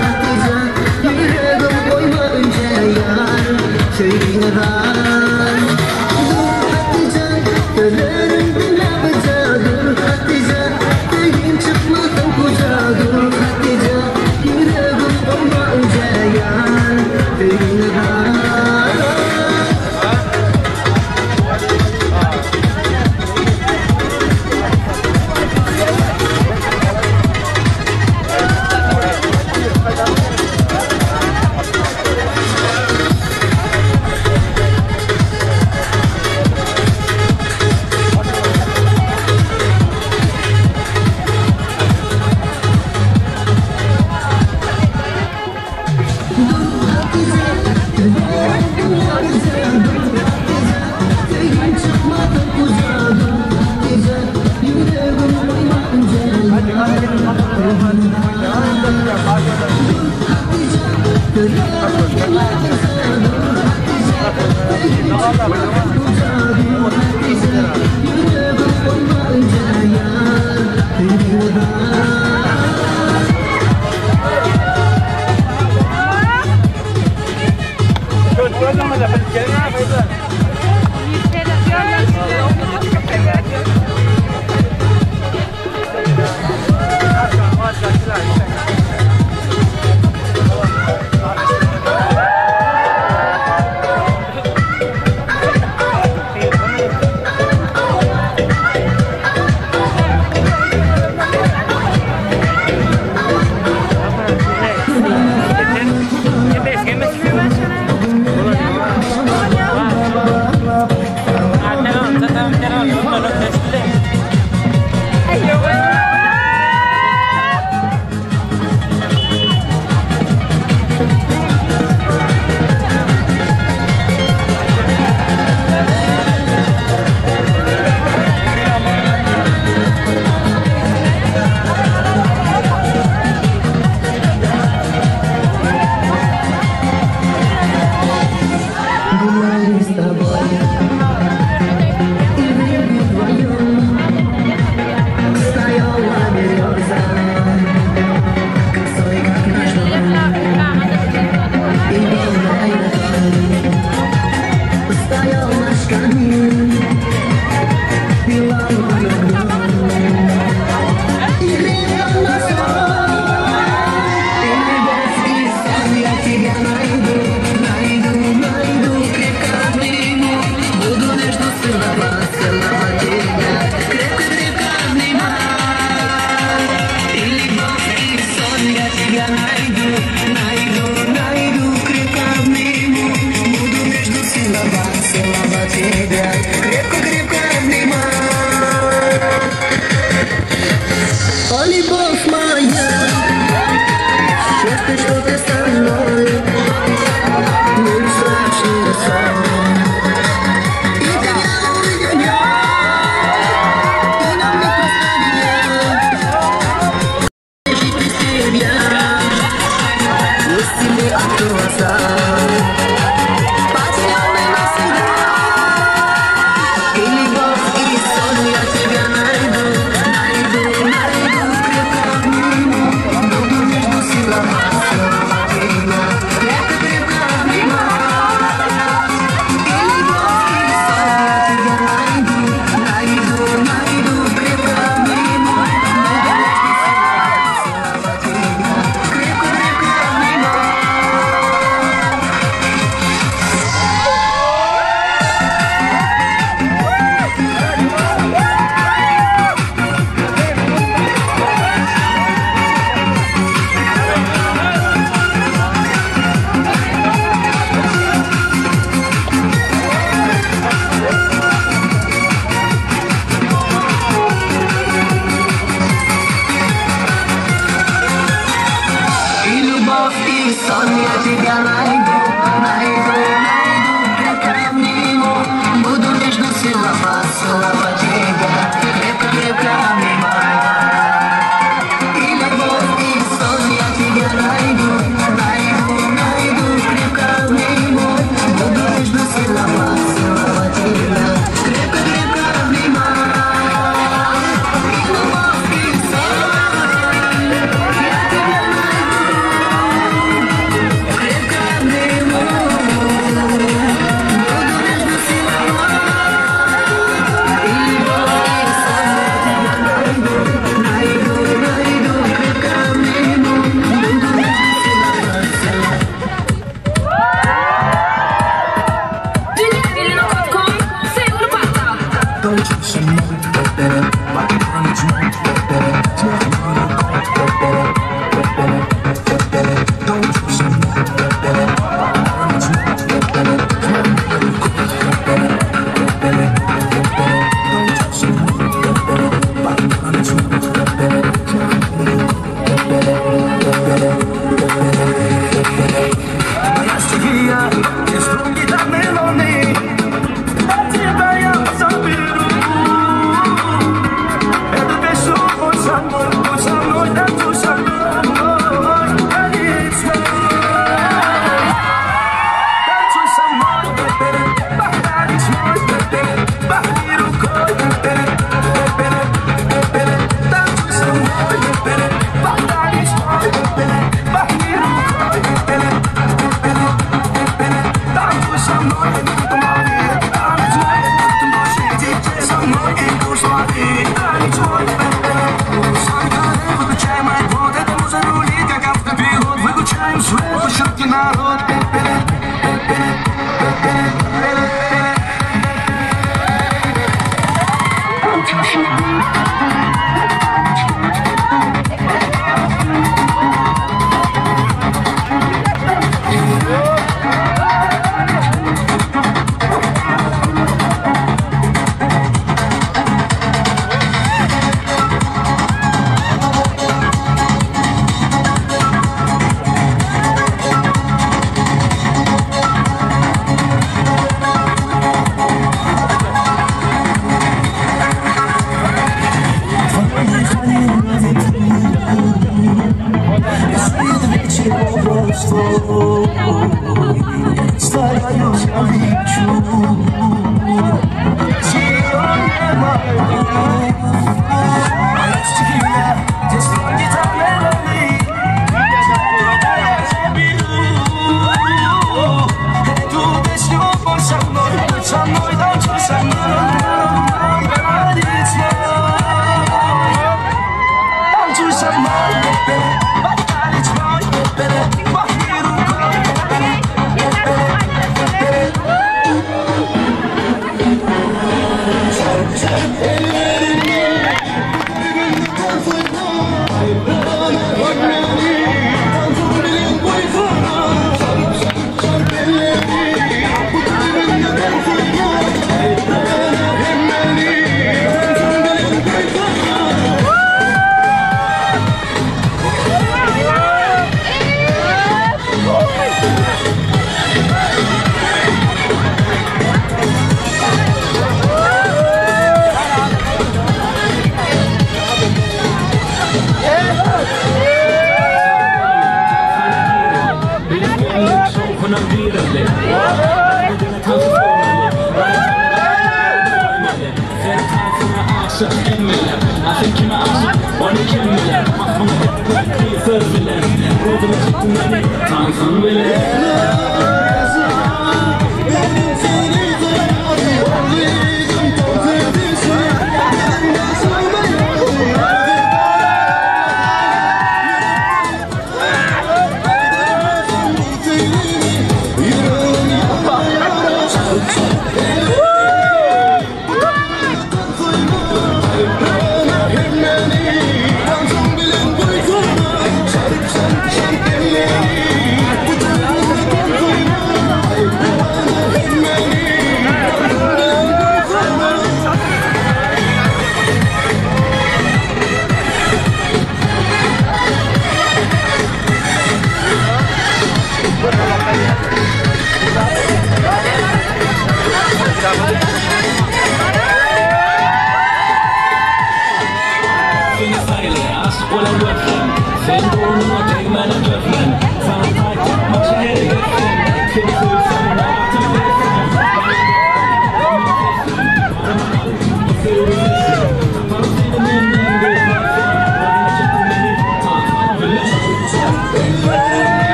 Hatice, yüreğim koyma önce yar. gal. Dur Hatyja, sözlerim diňläp gyja, dur Hatyja, söýgim çykmasyn puja, dur Hatyja, ýüregim goýma ünjä ýar, öýüňe gal.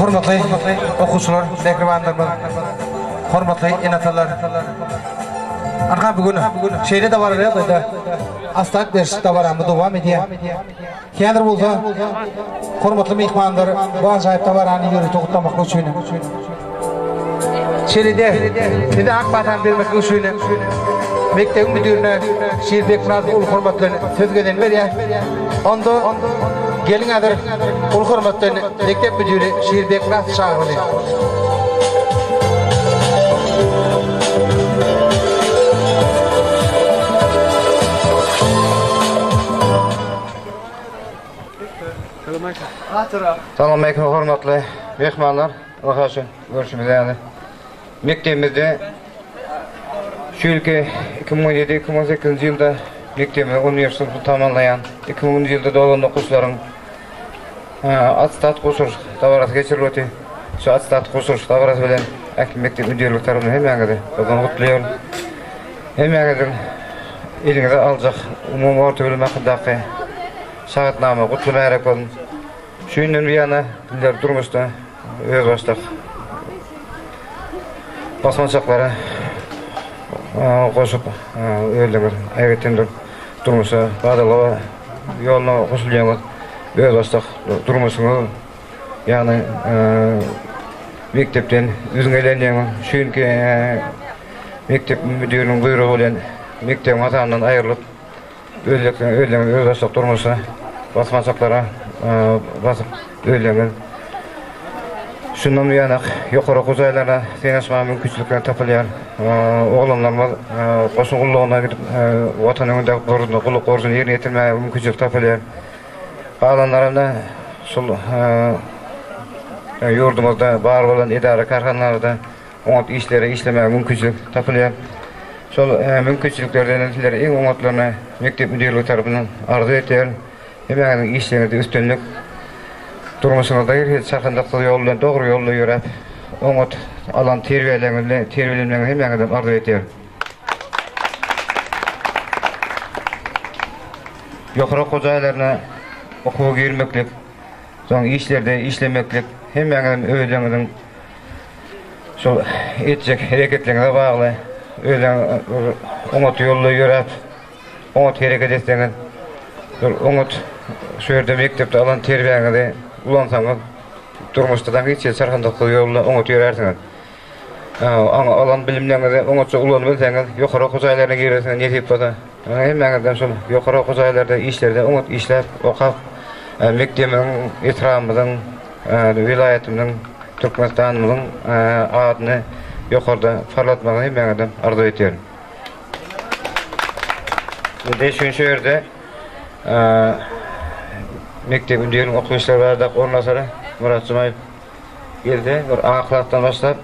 Hormatly okuwçylar, mähribanlarymyz, hormatly ene-atalar. Anha bu gün şeýle dabaraly ýagdaýda astat beriş dabaramyz dowam edýär. Häzir bolsa hormatly myhmanlar bu ajaýyp dabarany ýörite gutlamaklyk üçin. Şeýle-de size ak patany bermeklik üçin mekdebiň müdirine Şir Bekmyradowa uly hormat bilen söz gezegini berýär. Onda geliň häzir uly hormat bilen mekdep müdiri Şir Bekmyradowy çagyraly. Salam aleýkum hormatly myhmanlar. Ynha şu görşümiz ýaly mekdebimizde şu ýylky 2017 2018 ýylda mekdebimizi 11 synpy tamamlaýan 2000-nji ýylda doglan okuwçylaryň attestat gowşuryş dabarasy geçirilip otyr. Şu attestat gowşuryş dabarasy bilen ähli mekdep müdirligi tarapyndan hemmäňizi gyzgyn gutlaýaryn. Hemmäňiziň eliňize aljak umumy orta bilim hakyndaky şahadatnama gutly mübärek bolsun. Şu günden buýana sizler durmuşda özbaşdak basgançaklara goşup özüňiz aýratyn bir durmuşa badalga ýoluna goşulýaňyz. Özbaşdak durmuşyňyz ýagny mekdepden üzňelenýäňiz. Şu günki mekdep müdiriniň buýrugy bilen mekdebiň hataryndan aýrylyp Özleriňiz özbaşdak durmuşa basgançaklara basyp özleriňiz şundan buýana ýokary okuw jaýlaryna synanyşmaga mümkinçilikler tapylýar. Oglanlarymyz goşun gullugyna gidip Watan öňündäki borjuny, gulluk borjuny ýerine ýetirmäge mümkinçilik tapylýar. Galanlaram-da şol ýurdumyzda bar bolan edara-kärhanalarda oňat işleri işlemäge mümkinçilik tapylýar. Şol mümkinçiliklerden sizlere iň oňatlaryny mekdep müdirligi tarapyndan arzuw edýärin. Hemmäňiziň işleriňizde üstünlik, durmuşyňyzda her hili çakandaksyz ýol bilen dogry ýolda ýöräp, oňat alan terbiýeleriňiz bilen terbiýelenmegiňizi hemmäňizden arzuw edýärin. Ýokary okuw jaýlaryna okuwa girmeklik, soň işlerde işlemeklik hemmäňiziň özleriňiziň Şol etjek hereketleriňize bagly. Özüňiz bir oňat ýolda ýöräp, oňat hereket etseňiz, bir oňat şu ýerde mekdepde alan terbiýäňizi ulansaňyz, durmuşda hiç hili çarkandaksyz ýolda oňat ýörärsiňiz. Alan bilimleriňizi oňatja ulanyp bilseňiz, ýokary okuw jaýlaryna girersiňiz nesip bolsa. Hemmäňizden şol ýokary okuw jaýlarda işlerde oňat işläp, okap, mekdebimiziň, etrabymyzyň Welaýatymyzyň, Türkmenistanymyzyň adyny ýokarda parlatmagyny hemmäňizden arzuw edýärin. Indi şu gün şu ýerde mekdep müdiriniň okuw işleri baradaky orunbasary Myrat Jumaýew geldi. Bir A klasdan başlap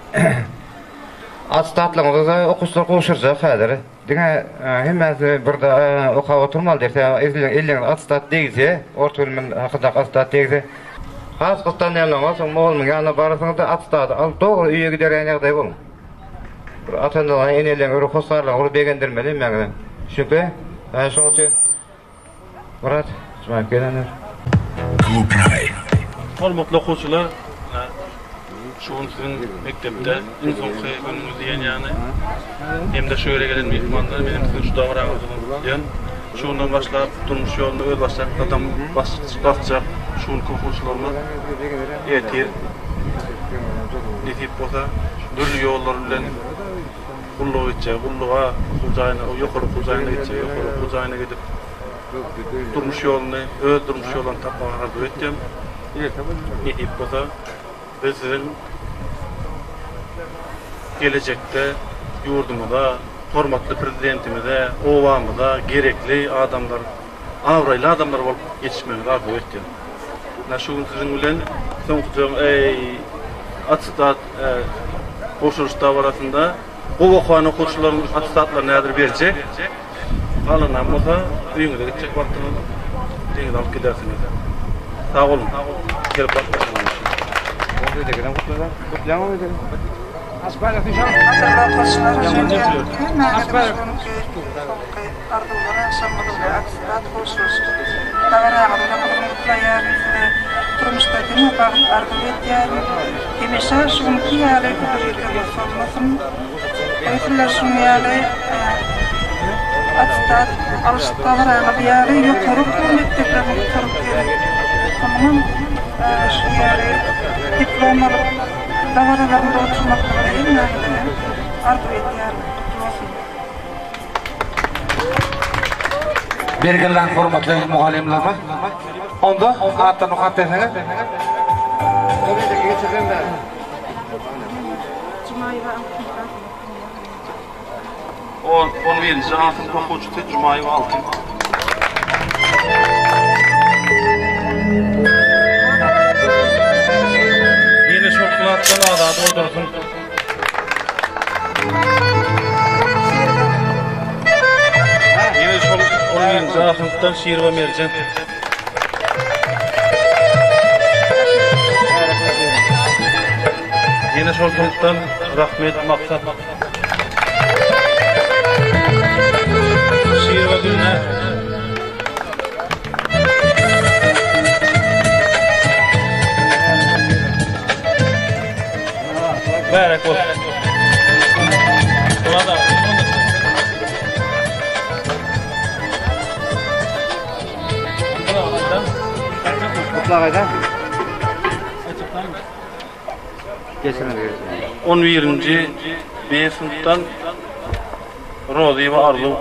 atstatlaryňyzy okuwçylar gowşurjak häzir. Diňe hemmesi birde okap oturmaly diýip, sebäbi elliňiz attestat degse, orta bilim hakyndaky attestat degse, has gyssanýanlaryňyz soň mugallymyň ýanyna bararsyňyz-da, attestaty alyp dogry öýe giderýän ýagdaý boluň. Bir ata-eneleriňi, eneleriňi, bir hossarlaryňy bir begendirmeli hemmäňizem. Çünki, şonuň üçin Myrat, Jumaýew gelendir. Hormatly okuwçylar, şu gün siziň mekdepde iň soňky günüňiz diýen ýaly hem-de şu ýere gelen myhmanlar menem siziň şu dabaraňyzy gutlaýan. Şu günden başlap durmuş ýolunda özbaşdak gadam basjak şu günki okuwçylarymyz ertir nesip bolsa dürli ýollar bilen Gulluga gitjek, gulluga, okuw jaýyna, ýokary okuw jaýyna gitjek, ýokary okuw jaýyna gidip, durmuş ýoluny, öz durmuş ýoluny tapmagy arzuw etýän. Nesip bolsa, biz siziň gelejekde ýurdumyza, hormatly Prezidentimize, obamyza gerekli adamlar, abraýly adamlar bolup ýetişmegiňizi arzuw etýän. Ine, şu gün siziň bilen soňky attestat gowşuryş dabarasynda gowy okan okuwçylaryň attestatlaryny häzir berjek. Galanam bolsa öýüňize gitjek wagtyňyz deňize alyp gidersiňiz. Sag boluň. Gelip gatnaşanyňyz üçin. Arzuwlar agşamyňyz we attestat gowşuryş dabaraňyz bilen gyzgyn gutlaýaryn size durmuşda diňe bagt arzuw edýärin hemişe şu günki ýaly güler ýüzüňiz solmasyn goý sizler şunuň ýaly attestat alyş dabaraňyz ýaly ýokary okuw mekdeplerini gutaryp gelip soňam şunuň ýaly diplom alyp. dabaralarynda oturmaklygy hemmäňize arzuw edýärin. Gutly bolsun! Berekella hormatly mugallymlarymyz. Onda atdan okap berseňiz. Jumaýewa Altyn On, on birinji A synp okuwçysy Jumaýewa Altyn. Ýene şol klasdan Azady otursyn. Ýene şol on birinji A synpdan Şirowa Merjen. Ýene şol synpdan Rahmet Maksat. Şirowa Gülnäz. Mübärek bolsun. Gutlag aýdan. Geçiriň. 11-nji B synpdan Rozyýewa Arzuw.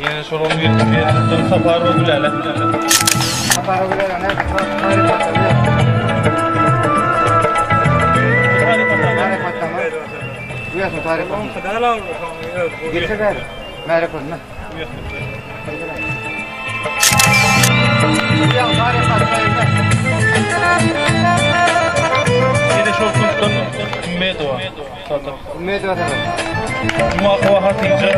Ýene şol 11-nji B synpdan Saparowa Gülälek. Saparowa Gülälek näme? Taryp atamy. Taryp atamy. Uýasyn taryp atamy. Geçir bäri. Märek bolsun. Ýene şol synpdan Ümmedowa Sadyr. Ümmedowa Sadyr. Jumakowa Hatyja.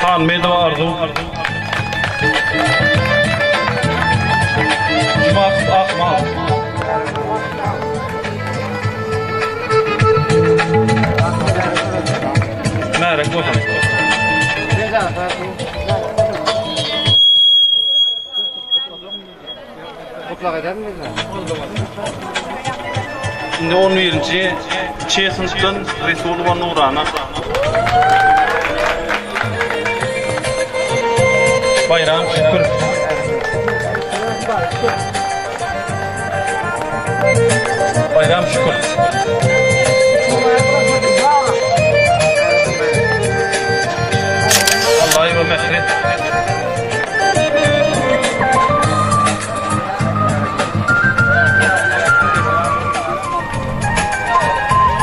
Hanmedowa Arzuw. Jumakow Akmal. Märek bolsun. Gutlag edermi bizler? Indi 11-nji Ç synpdan Resulowa Nurana. Baýram Şükür. Baýram Şükür. Allaýewa Mähri.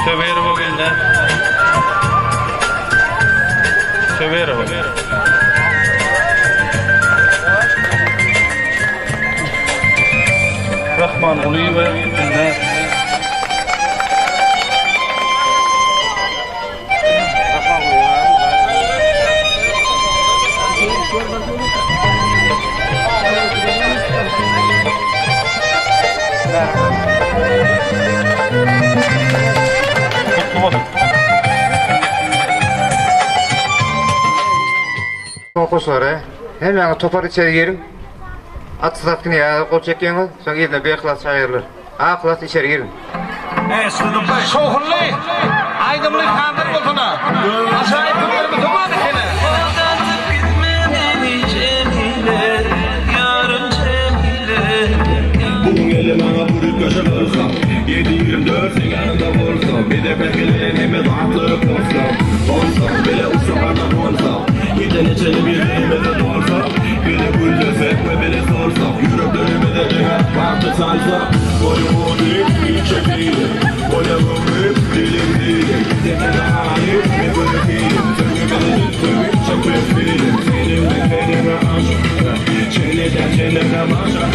Söwerowa Gülnäz. Söwerowa. Rahmangulyýewa Gülnäz. Gutly bolsun. Okuwçylary, hemmäňiz topar içeri giriň. At satgyn ýa gol çekýäňiz, soň yzyna B klas çagyrlar. A klas içeri giriň. Şowhunly, aýdymly sazlar bolsun-a. Ajaýyp günlerimiz dowam etsin! Bu gün geldi maňa bir üýtgeşik ylham 7-24 seň ýanyňda bolsam Bize päkelen hemme zatlar bolsam Bolsam bile uçsak arna gonsak Gije neçeli bir-birimize dolsak Bile güllesek we bile solsak Ýüreklerimize diňe bagty salsak Boýuň uzyn, inçe diýdim Boýa göwnüm, dilim diýdim Sen meni aýyp, men gözekiýim Söýgümizi söýüp, çekip diýdim Seniň men seniňe aşyk Çeneden çenene maşa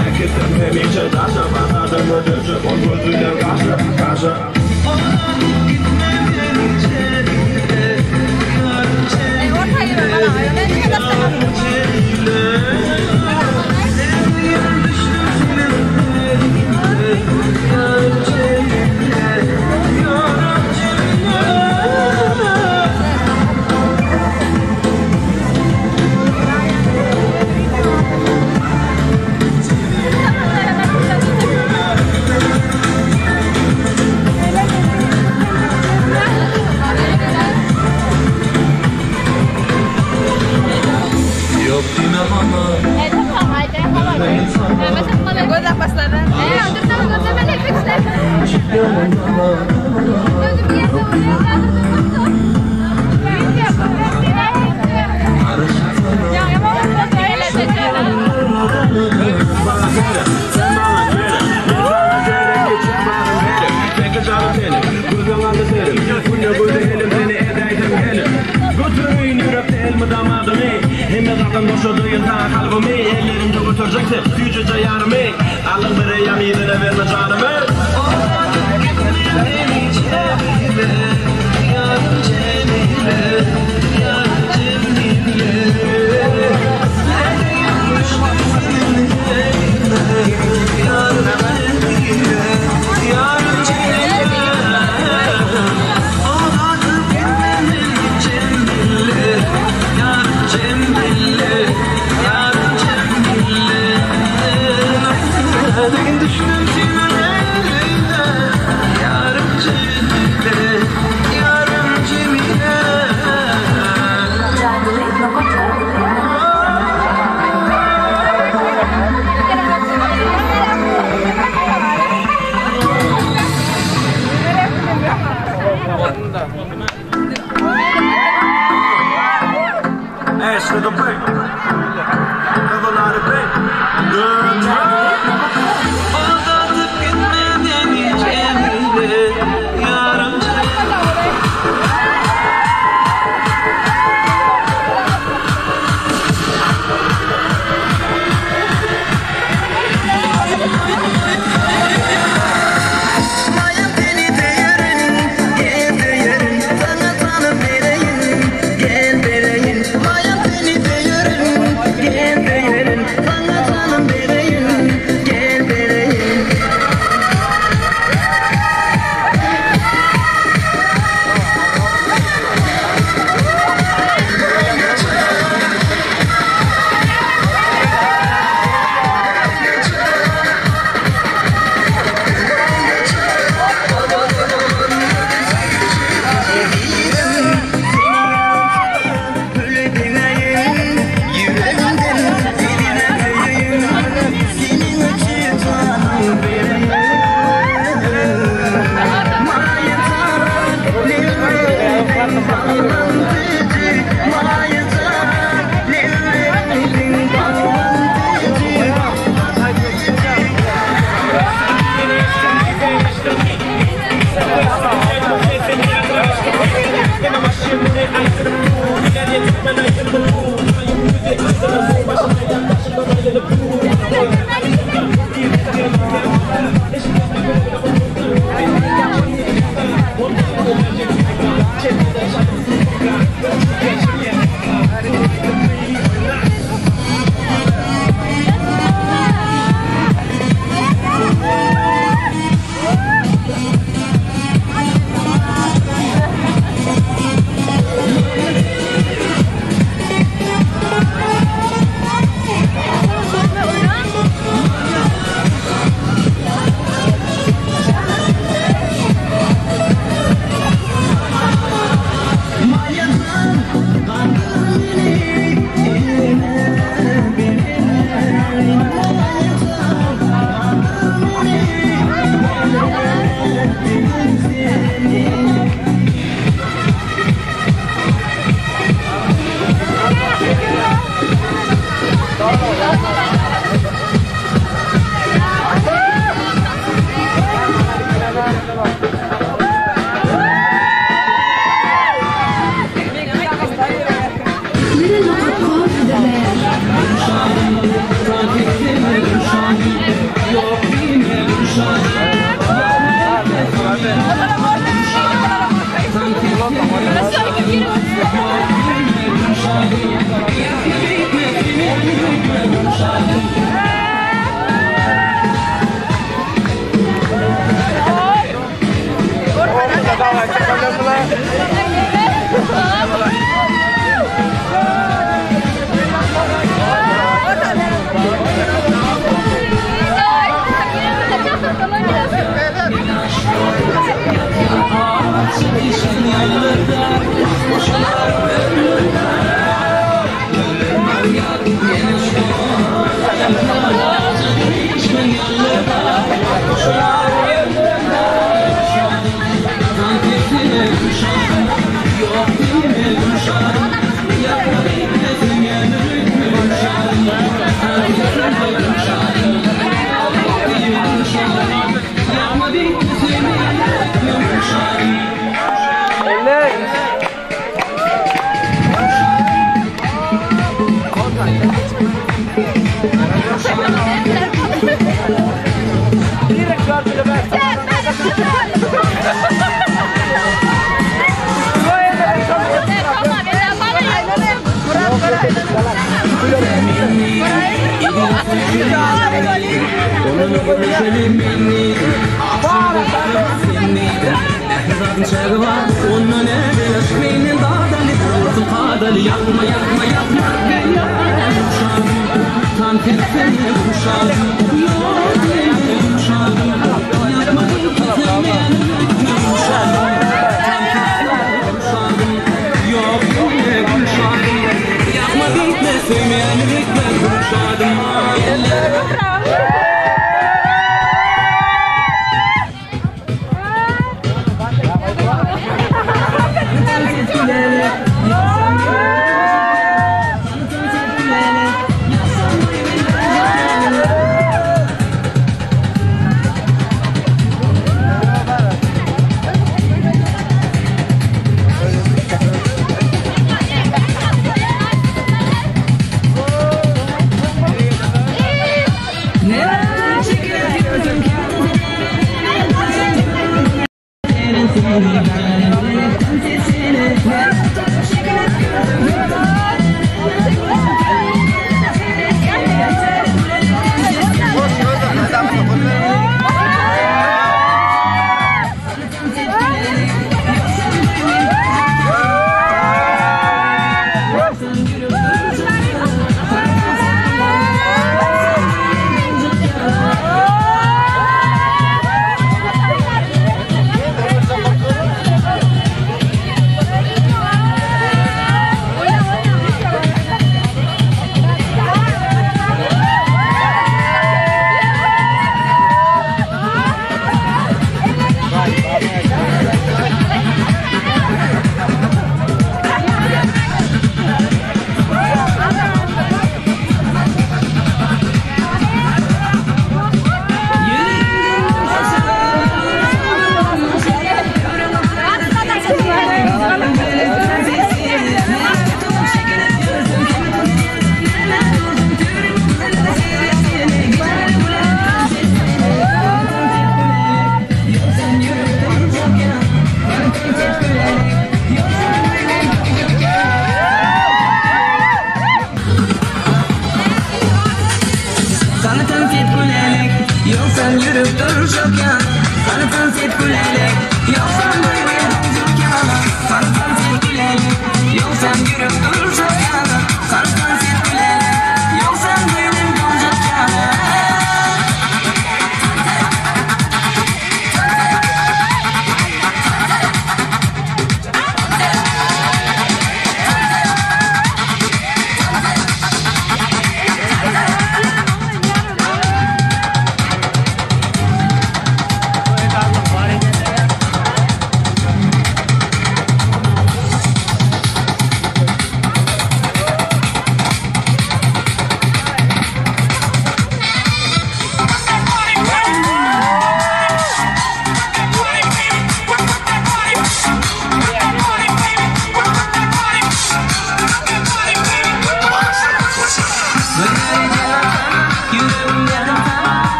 Äkitsem hemişe daşa Basadym ödüşip ol gözünden gaşa, gaşa. Yok dime bana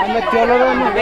Ahmet diyorlar ama.